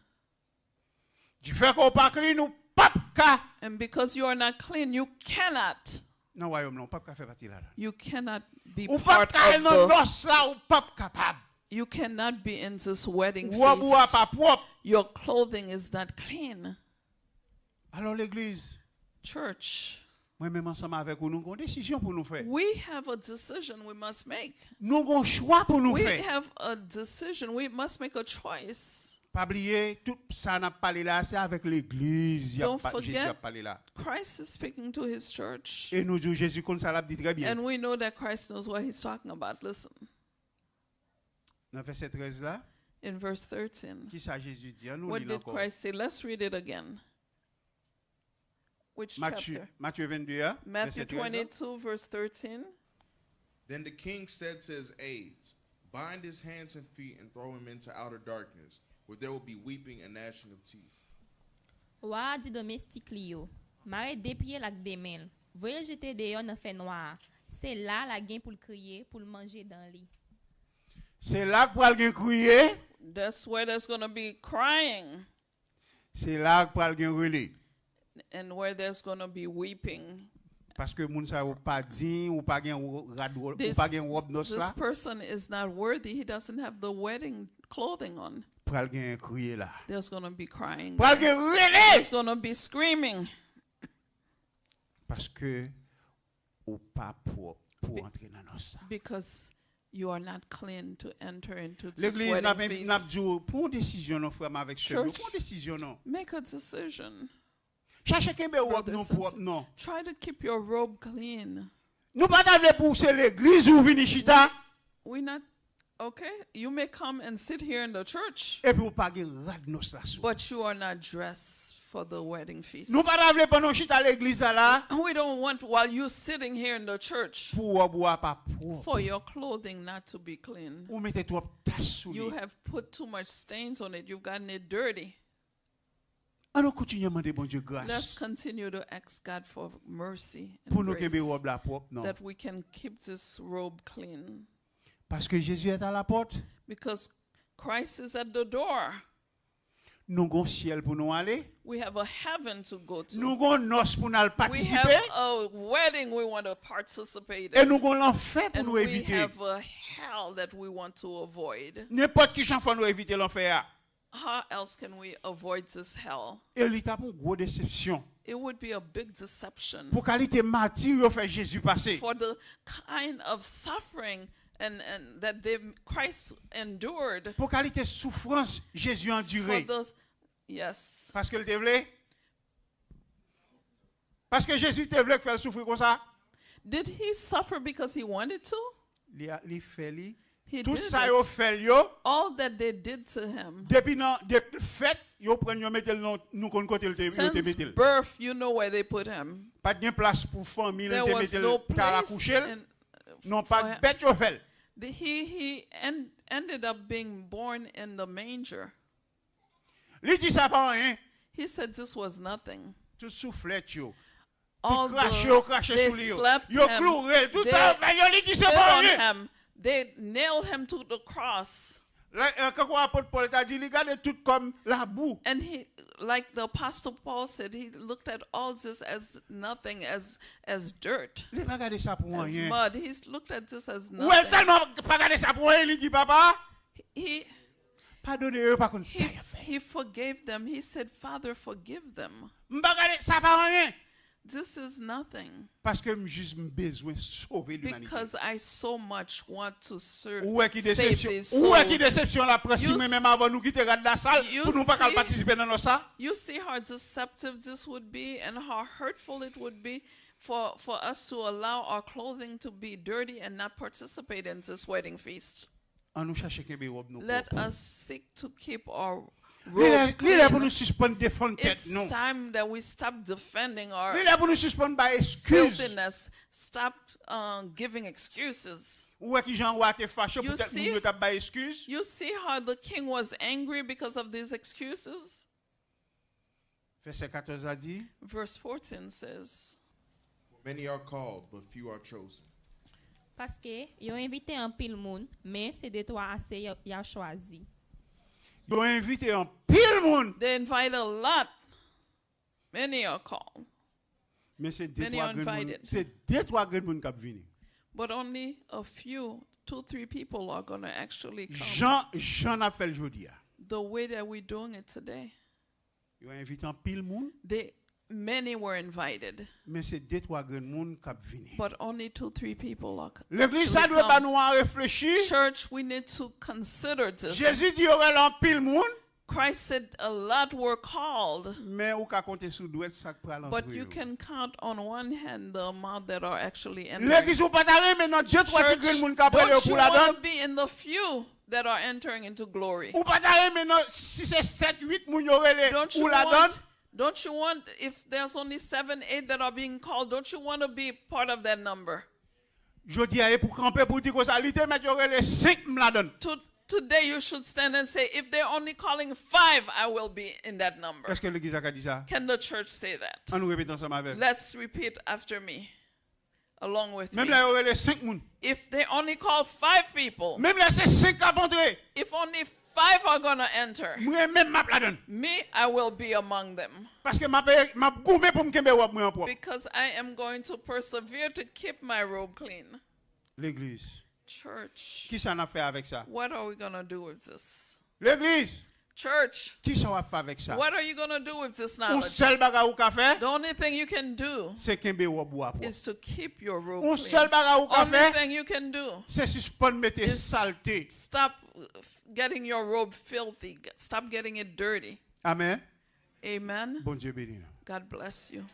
Difè ke ou pa clean, ou p ap ka And because you are not clean, you cannot. Nan wayòm lan, ou p ap ka fè pati ladan. You cannot be Ou p ap part ka al of nan the. nòs la, ou p ap kapab. You cannot be in this wedding Wòb ou a feast. Pa pwòp. Your clothing is not clean. Alò legliz, Church, mwen menm ansanm avèk ou, nou gen yon desizyon pou nou fè. We have a decision we must make. Nou gen yon chwa pou nou We fè. Have a decision. We must make a choice. Pa bliye, tout sa n ap pale la, se avèk legliz y ap Don't pa- Jezi forget- ap pale la. Christ is speaking to his church. E nou di w Jezi konn sa l ap di trè byen. And we know that Christ knows what he's talking about. Listen, Nan vèsè trèz la, in verse thirteen, ki sa Jezi di? An nou what li l did ankò. Christ say? Let's read it again. Which Matye, chapter? Matye vennde a, Matthew vèsè trèz la. Twenty-two, verse thirteen. Then the king said to his aides, "Bind his hands and feet and throw him into outer darkness, where there will be weeping and gnashing of teeth." Wa a di domestik li yo, "Mare de pye l ak de men l, voye l jete deyò nan fènwa a. Se la l a gen pou l kriye, pou l manje dan li." Se la k pral gen kriye, That's where there's going to be crying se la k pral gen rele. and where there's going to be weeping. Paske moun sa yo pa diy, ou pa gen wo- rad wo- ou This, pa gen wòb nòs this la, person is not worthy. He doesn't have the wedding clothing on. Pral gen kriye la. There's going to be crying. Pral gen rele. There's going to be screaming Paske ou pa pwòp pou antre nan nòs sa. Because you are not clean to enter into this Legliz, n ap wedding n ap feast. Di w, pran yon desizyon non, frè m avèk sè m yo. Church, Pran yon desizyon non. Make a decision. Chache kenbe wòb Brothers nou and pwòp sisters, non. Try to keep your robe clean. Nou pa ta vle pou se legliz ou vini chita. We not okay. You may come and sit here in the church, Epi ou pa gen rad nòs la sou. But you are not dressed for the wedding feast. Nou pa ta vle pandan w chita legliz la la. We don't want while you sitting here in the church Pou wòb ou a pa pwòp. For your clothing not to be clean. Ou mete twòp tach sou li. You have put too much stains on it. You've gotten it dirty. An nou kontinye mande Bondye gras. Let's continue to ask God for mercy and Pou nou kenbe grace wòb la pwòp non. That we can keep this robe clean. Paske Jezi est à la porte. Because Christ is at the door. Nou gon syèl pou nou ale. We have a heaven to go to. Nou gon nòs pou n al We have patisipe. A wedding we want to participate E in. Nou gon lanfè pou And nou we evite. Have a hell that we want to avoid. Nenpòt ki jan fò nou evite lanfè a. How else can we avoid this hell? E li t ap yon gwo desepsyon. It would be a big deception. Pou kalite mati yo fè Jezi pase. For the kind of suffering and, and that they, Christ endured Pou kalite soufrans Jezi for andire. Those. Yes. Paske l te vle? Paske Jezi te vle k fè l soufri konsa? Did he suffer because he wanted to? Li, a- li fè li. He Tout did sa it. Yo fè l yo, All that they did to him. Depi nan depi l fèt, yo pran l yo mete l nan nou konn kote l te, yo te Since mete l. Birth, you know where they put him. Pa t gen plas pou fanmi l, There te was mete no l ta la place kouche l. In, Non, for pa him. Bèt yo fè l. The, he he en, ended up being born in the manger. Li di sa pa anyen. He said this was nothing. Tout souflèt yo. All Tout krache the, yo krache they sou li yo. Slapped Yo him. Kloure l. Tout They sa yo fè yo, li di se spit pa on anyen. Him. They nailed him to the cross. La, eh, Kankou apot Pòl ta di, li gade tout kòm labou. And he, like the Apostle Paul said, he looked at all this as nothing, as as dirt, Li pa gade sa pou as anyen. Mud. He looked at this as Ou wè l nothing. Tèlman pa gade sa pou anyen, li di, Papa, He padone yo, yo pa konn sa he, y ap fè. He forgave them. He said, "Father, forgive them. M pa gade sa pa anyen. This is nothing." Paske m jis m bezwen sove limanite. Because I so much want to serve, Ou wè ki save desepsyon. These Ou wè ki souls. Desepsyon l ap pran si You mwen menm s- avan nou kite rad lasalle You pou nou pa ka see- patisipe nan nòs sa? You see how deceptive this would be and how hurtful it would be for, for us to allow our clothing to be dirty and not participate in this wedding feast. An nou chache kenbe wòb nou Let pwòp. Us seek to keep our Li lè robe li lè pou nou clean. Sispann defann tèt It's nou. Time that we stop defending our Li lè pou nou sispann bay eskiz. Filthiness. Stop uh, giving excuses. Ou wè ki jan wa te fache You poutèt see? Moun yo t ap bay eskiz? You see how the king was angry because of these excuses? Vèsè katòz la di, Verse fourteen says, Many are called, but few are chosen. Paske yo envite anpil moun, men se de twa ase y a, y a chwazi. Yo envite anpil moun, They invite a lot. Many are called, men se de Many twa are grenn moun. Invited. Se de twa grenn moun k ap vini. But only a few, two, three people are going to actually come. Jan, jan n ap fè l jodi a. The way that we're doing it today, Yo envite anpil moun, they, many were invited, men se de twa grenn moun k ap vini. But only two, three people are. Legliz sa Actually dwe ba come. Nou an reflechi. Church, we need to consider this. Jezi di yo rele anpil moun. Christ said a lot were called, Men ou ka konte sou dwèt sa k pral but antre you yo. Can count on one hand the amount that are actually entering. Legliz ou pa ta renmen nan de twa ti Church, grenn moun k ap rele yo don't you pou ladan. Want to be in the few that are entering into glory? Ou pa ta renmen nan si se sèt uit moun yo rele Don't you ou ladan. Want, don't you want, if there's only seven, eight that are being called, don't you want to be part of that number? Jodi a e pou kanpe pou di konsa, li te mèt yo rele senk m ladan. To, today you should stand and say, if they're only calling five, I will be in that number. Èske legliz la ka di sa? Can the church say that? An nou repete ansanm avè m. Let's repeat after me, along with Menm me. Lè yo rele senk moun. If they only call five people, Menm lè se senk k ap antre. If only five are gonna enter, Mwen menm m ap ladan. Me, I will be among them. Paske m ap, m ap goumen pou m kenbe wòb mwen an pwòp. Because I am going to persevere to keep my robe clean. Legliz. Church. Kisa n ap fè avèk sa? What are we gonna do with this? Legliz. Church. Kisa w ap fè avèk sa? What are you gonna do with this Yon knowledge? Sèl bagay ou ka fè. The only thing you can do. Se kenbe wòb ou a pwòp. Is to keep your robe Yon clean. Sèl bagay ou ka Only fè. Thing you can do. Se sispann mete Is salte. Stop getting your robe filthy. Stop getting it dirty. Amen. Amen. Bondye beni nou. God bless you.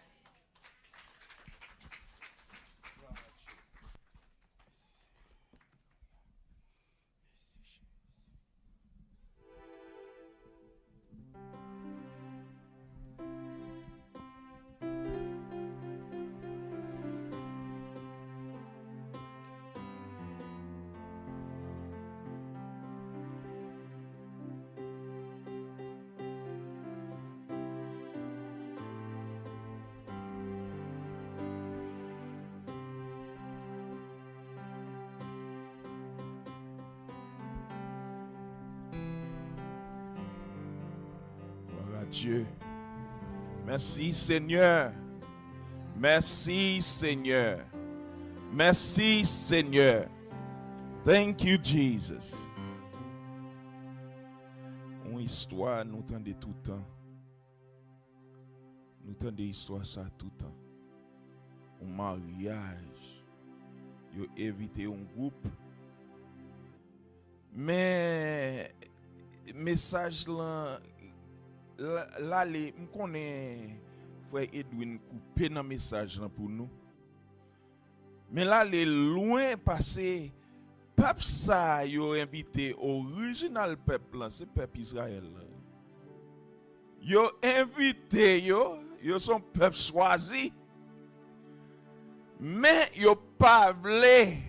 Gloire à Dieu. Merci Seigneur. Merci Seigneur. Merci Seigneur. Thank you Jesus. Yon istwa nou tande toutan. Nou tande istwa sa toutan. Yon maryaj. Yo envite yon gwoup. Men mesaj lan l ale, m konnen frè Edwin koupe nan mesaj lan pou nou. Men l ale lwen pase pèp sa a yo envite, orijinal pèp lan, se pèp Izrayèl la. Yo envite yo, yo se yon pèp chwazi. Men yo pa vle.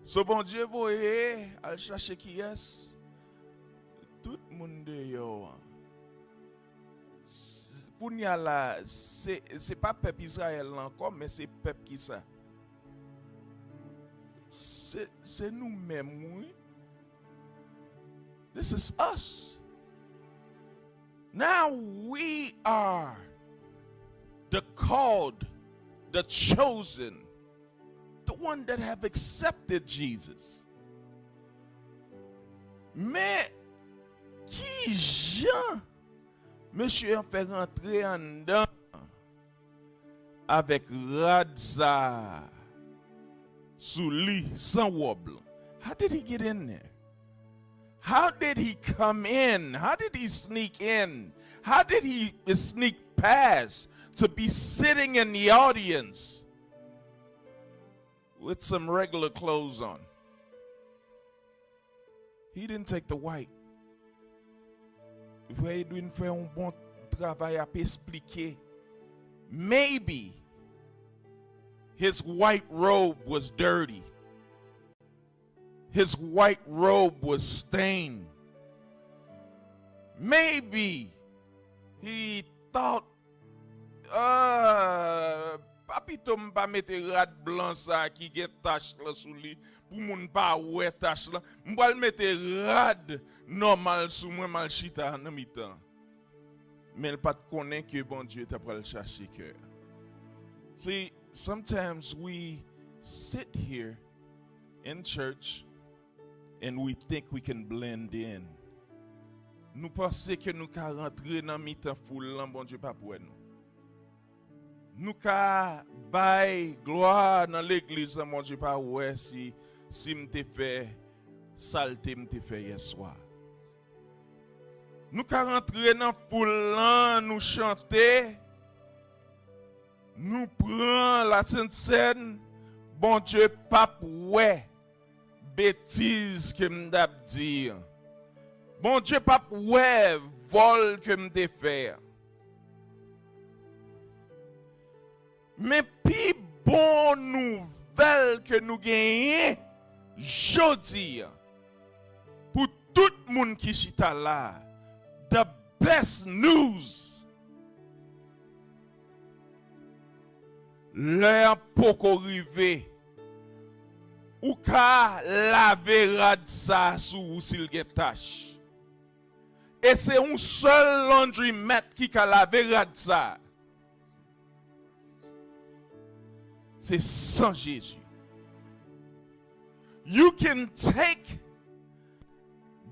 So Bondye voye al chache kiyès? Tout moun deyò an. S- Kounye a la, se, se pa pèp Izrayèl la ankò, men se pèp ki sa? Se, se nou menm, wi. This is us. Now we are the called, the chosen, the one that have accepted Jesus. Men, ki jan mesye an fè rantre anndan avèk rad sa a sou li, san wòb lan? How did he get in there? How did he come in? How did he sneak in? How did he sneak past to be sitting in the audience with some regular clothes on? He didn't take the white. Frè Edwin fè yon bon travay ap esplike. Maybe his white robe was dirty. His white robe was stained. Maybe he thought, ah, pa pito m pa mete rad blan sa a ki gen tach lan sou li pou moun pa wè tach lan. M pral mete rad nòmal sou mwen, m al chita nan mitan. Men l pa t konnen ke Bondye ta pral chache kè a. See, sometimes we sit here in church and we think we can blend in. Nou panse ke nou ka rantre nan mitan foul lan, Bondye p ap wè nou. Nou ka bay glwa nan legliz lan, Bondye pa wè si, si m te fè salte m te fè yèswa. Nou ka rantre nan foul lan, nou chante, nou pran la sent sèn, Bondye p ap wè betiz ke m t ap di an. Bondye p ap wè vòl ke m te fè an. Men pi bon nouvèl ke nou genyen jodi a, pou tout moun ki chita la, the best news, lè an poko rive, ou ka lave rad sa a sou ou si l gen tach. E se yon sèl laundromat ki ka lave rad sa a. Se san Jezi. You can take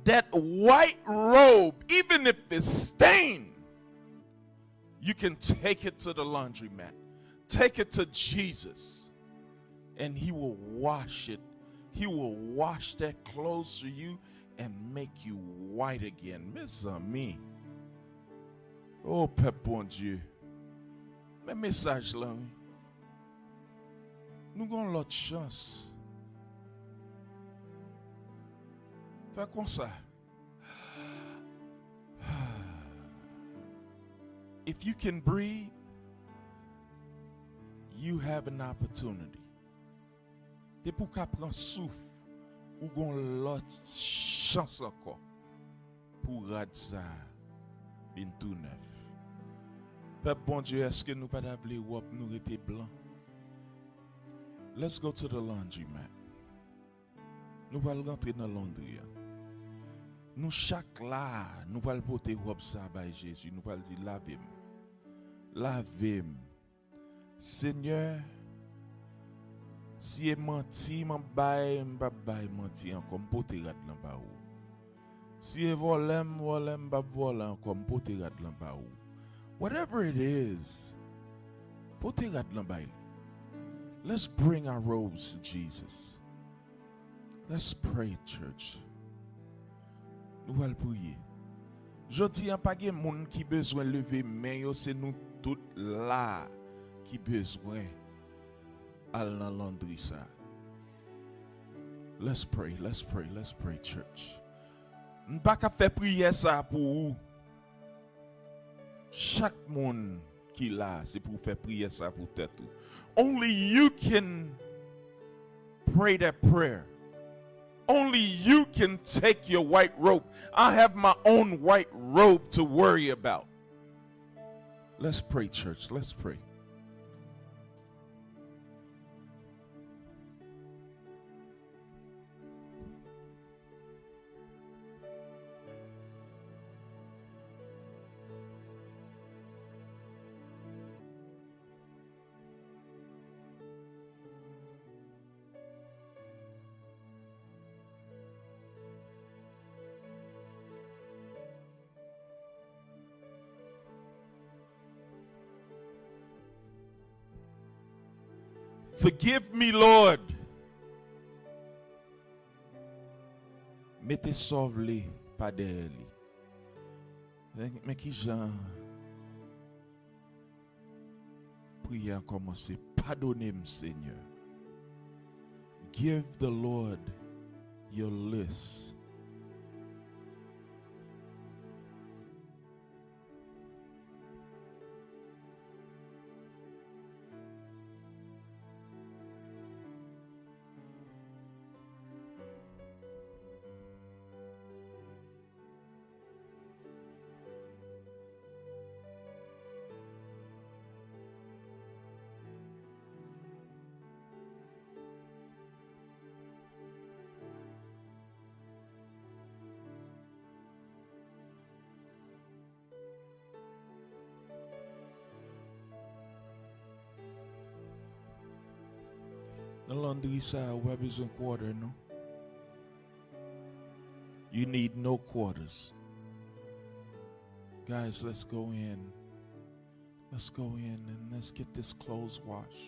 that white robe, even if it's stained, you can take it to the laundromat. Take it to Jesus. And he will wash it. He will wash that clothes for you and make you white again. Mezanmi. O pèp Bondye. Men mesaj lan, wi. Nou gon lòt chans. Fè konsa. If you can breathe, you have an opportunity. Depi w ka pran souf, ou gon lòt chans ankò pou rad sa a vin tou nèf. Pèp Bondye, èske nou pa ta vle wòb nou rete blan? Let's go to the laundromat. Nou pral rantre nan londri a. Nou chak la, nou pral pote wòb sa bay Jezi. Nou pral di, lave m. Lave m. Senyè, si e manti m ap bay, m p ap bay manti ankò. M pote rad lan ba ou. Si e vòlè m vòlè, m p ap vòlè ankò. M pote rad lan ba ou. Whatever it is, pote rad lan bay li. Let's bring our robes to Jesus. Let's pray, church. Nou pral priye. Jodi a, pa gen moun ki bezwen leve men yo, se nou tout la ki bezwen al nan londri sa. Let's pray, let's pray, let's pray, church. M pa ka fè priyè sa pou ou. Chak moun ki la, se pou w fè priyè sa pou tèt ou. Only you can pray that prayer. Only you can take your white robe. I have my own white robe to worry about. Let's pray, church. Let's pray. Forgive me, Lord. Mete sa w vle pa dèyè li. Men, men ki jan priyè a kòmanse, padone m, Senyè. Give the Lord your list. Nan londri sa a, ou pa bezwen quarter, non. You need no quarters. Guys, let's go in. Let's go in and let's get this clothes wash.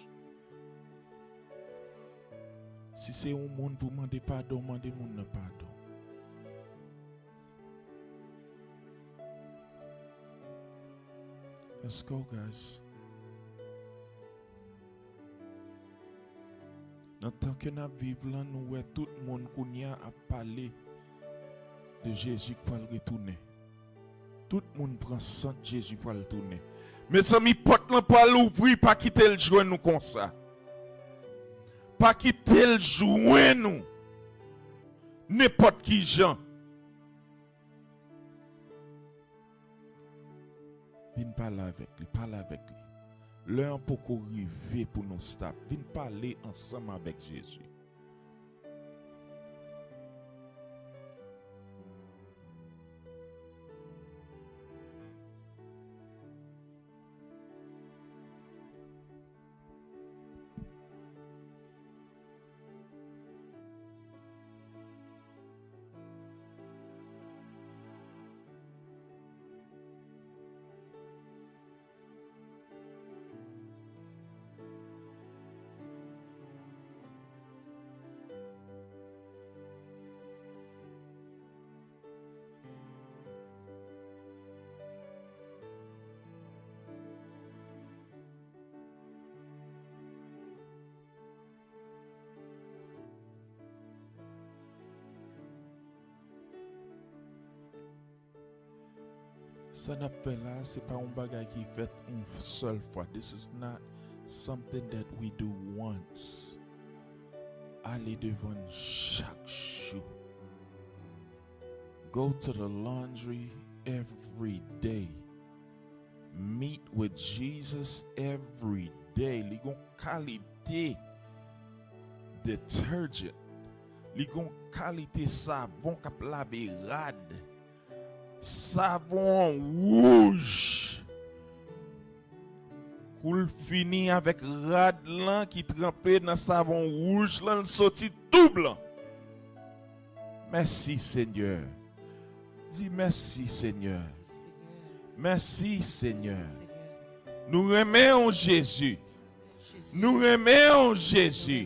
Si se yon moun pou mande padon, mande moun nan padon. Let's go, guys. Nan tan ke n ap viv lan, nou wè tout moun kounye a ap pale de Jezi k pral retounen. Tout moun pran sant Jezi pral tounen. Mezanmi, pòt lan pral ouvri, pa kite l jwenn nou konsa. Pa kite l jwenn nou nenpòt ki jan. Vin pale avèk li, pale avèk li. Lè an poko rive pou nou stop. Vin pale ansanm avèk Jezi. Sa n ap fè la, se pa yon bagay ki fèt yon sèl fwa. This is not something that we do once. Ale devan l chak jou. Go to the laundry every day. Meet with Jesus every day. Li gon kalite detergent. Li gon kalite savon k ap lave rad. Savon an wouj. Kou l fini avèk rad lan ki tranpe nan savon wouj lan, l soti tou blan. Mèsi, Senyè. Di, mèsi, Senyè. Mèsi, Senyè. Nou renmen w, Jezi. Nou renmen w, Jezi.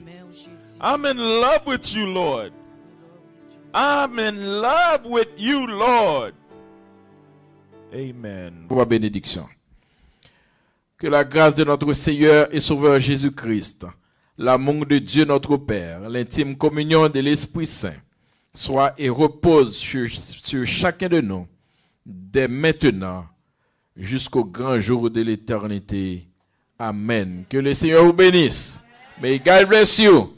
I'm in love with you, Lord. I'm in love with you, Lord. Amen. Pour la bénédiction. Que la grâce de notre Seigneur et Sauveur Jésus-Christ, l'amour de Dieu notre Père, l'intime communion de l'Esprit Saint soit et repose sur, sur chacun de nous, dès maintenant jusqu'au grand jour de l'éternité. Amen. Que le Seigneur vous bénisse. May God bless you.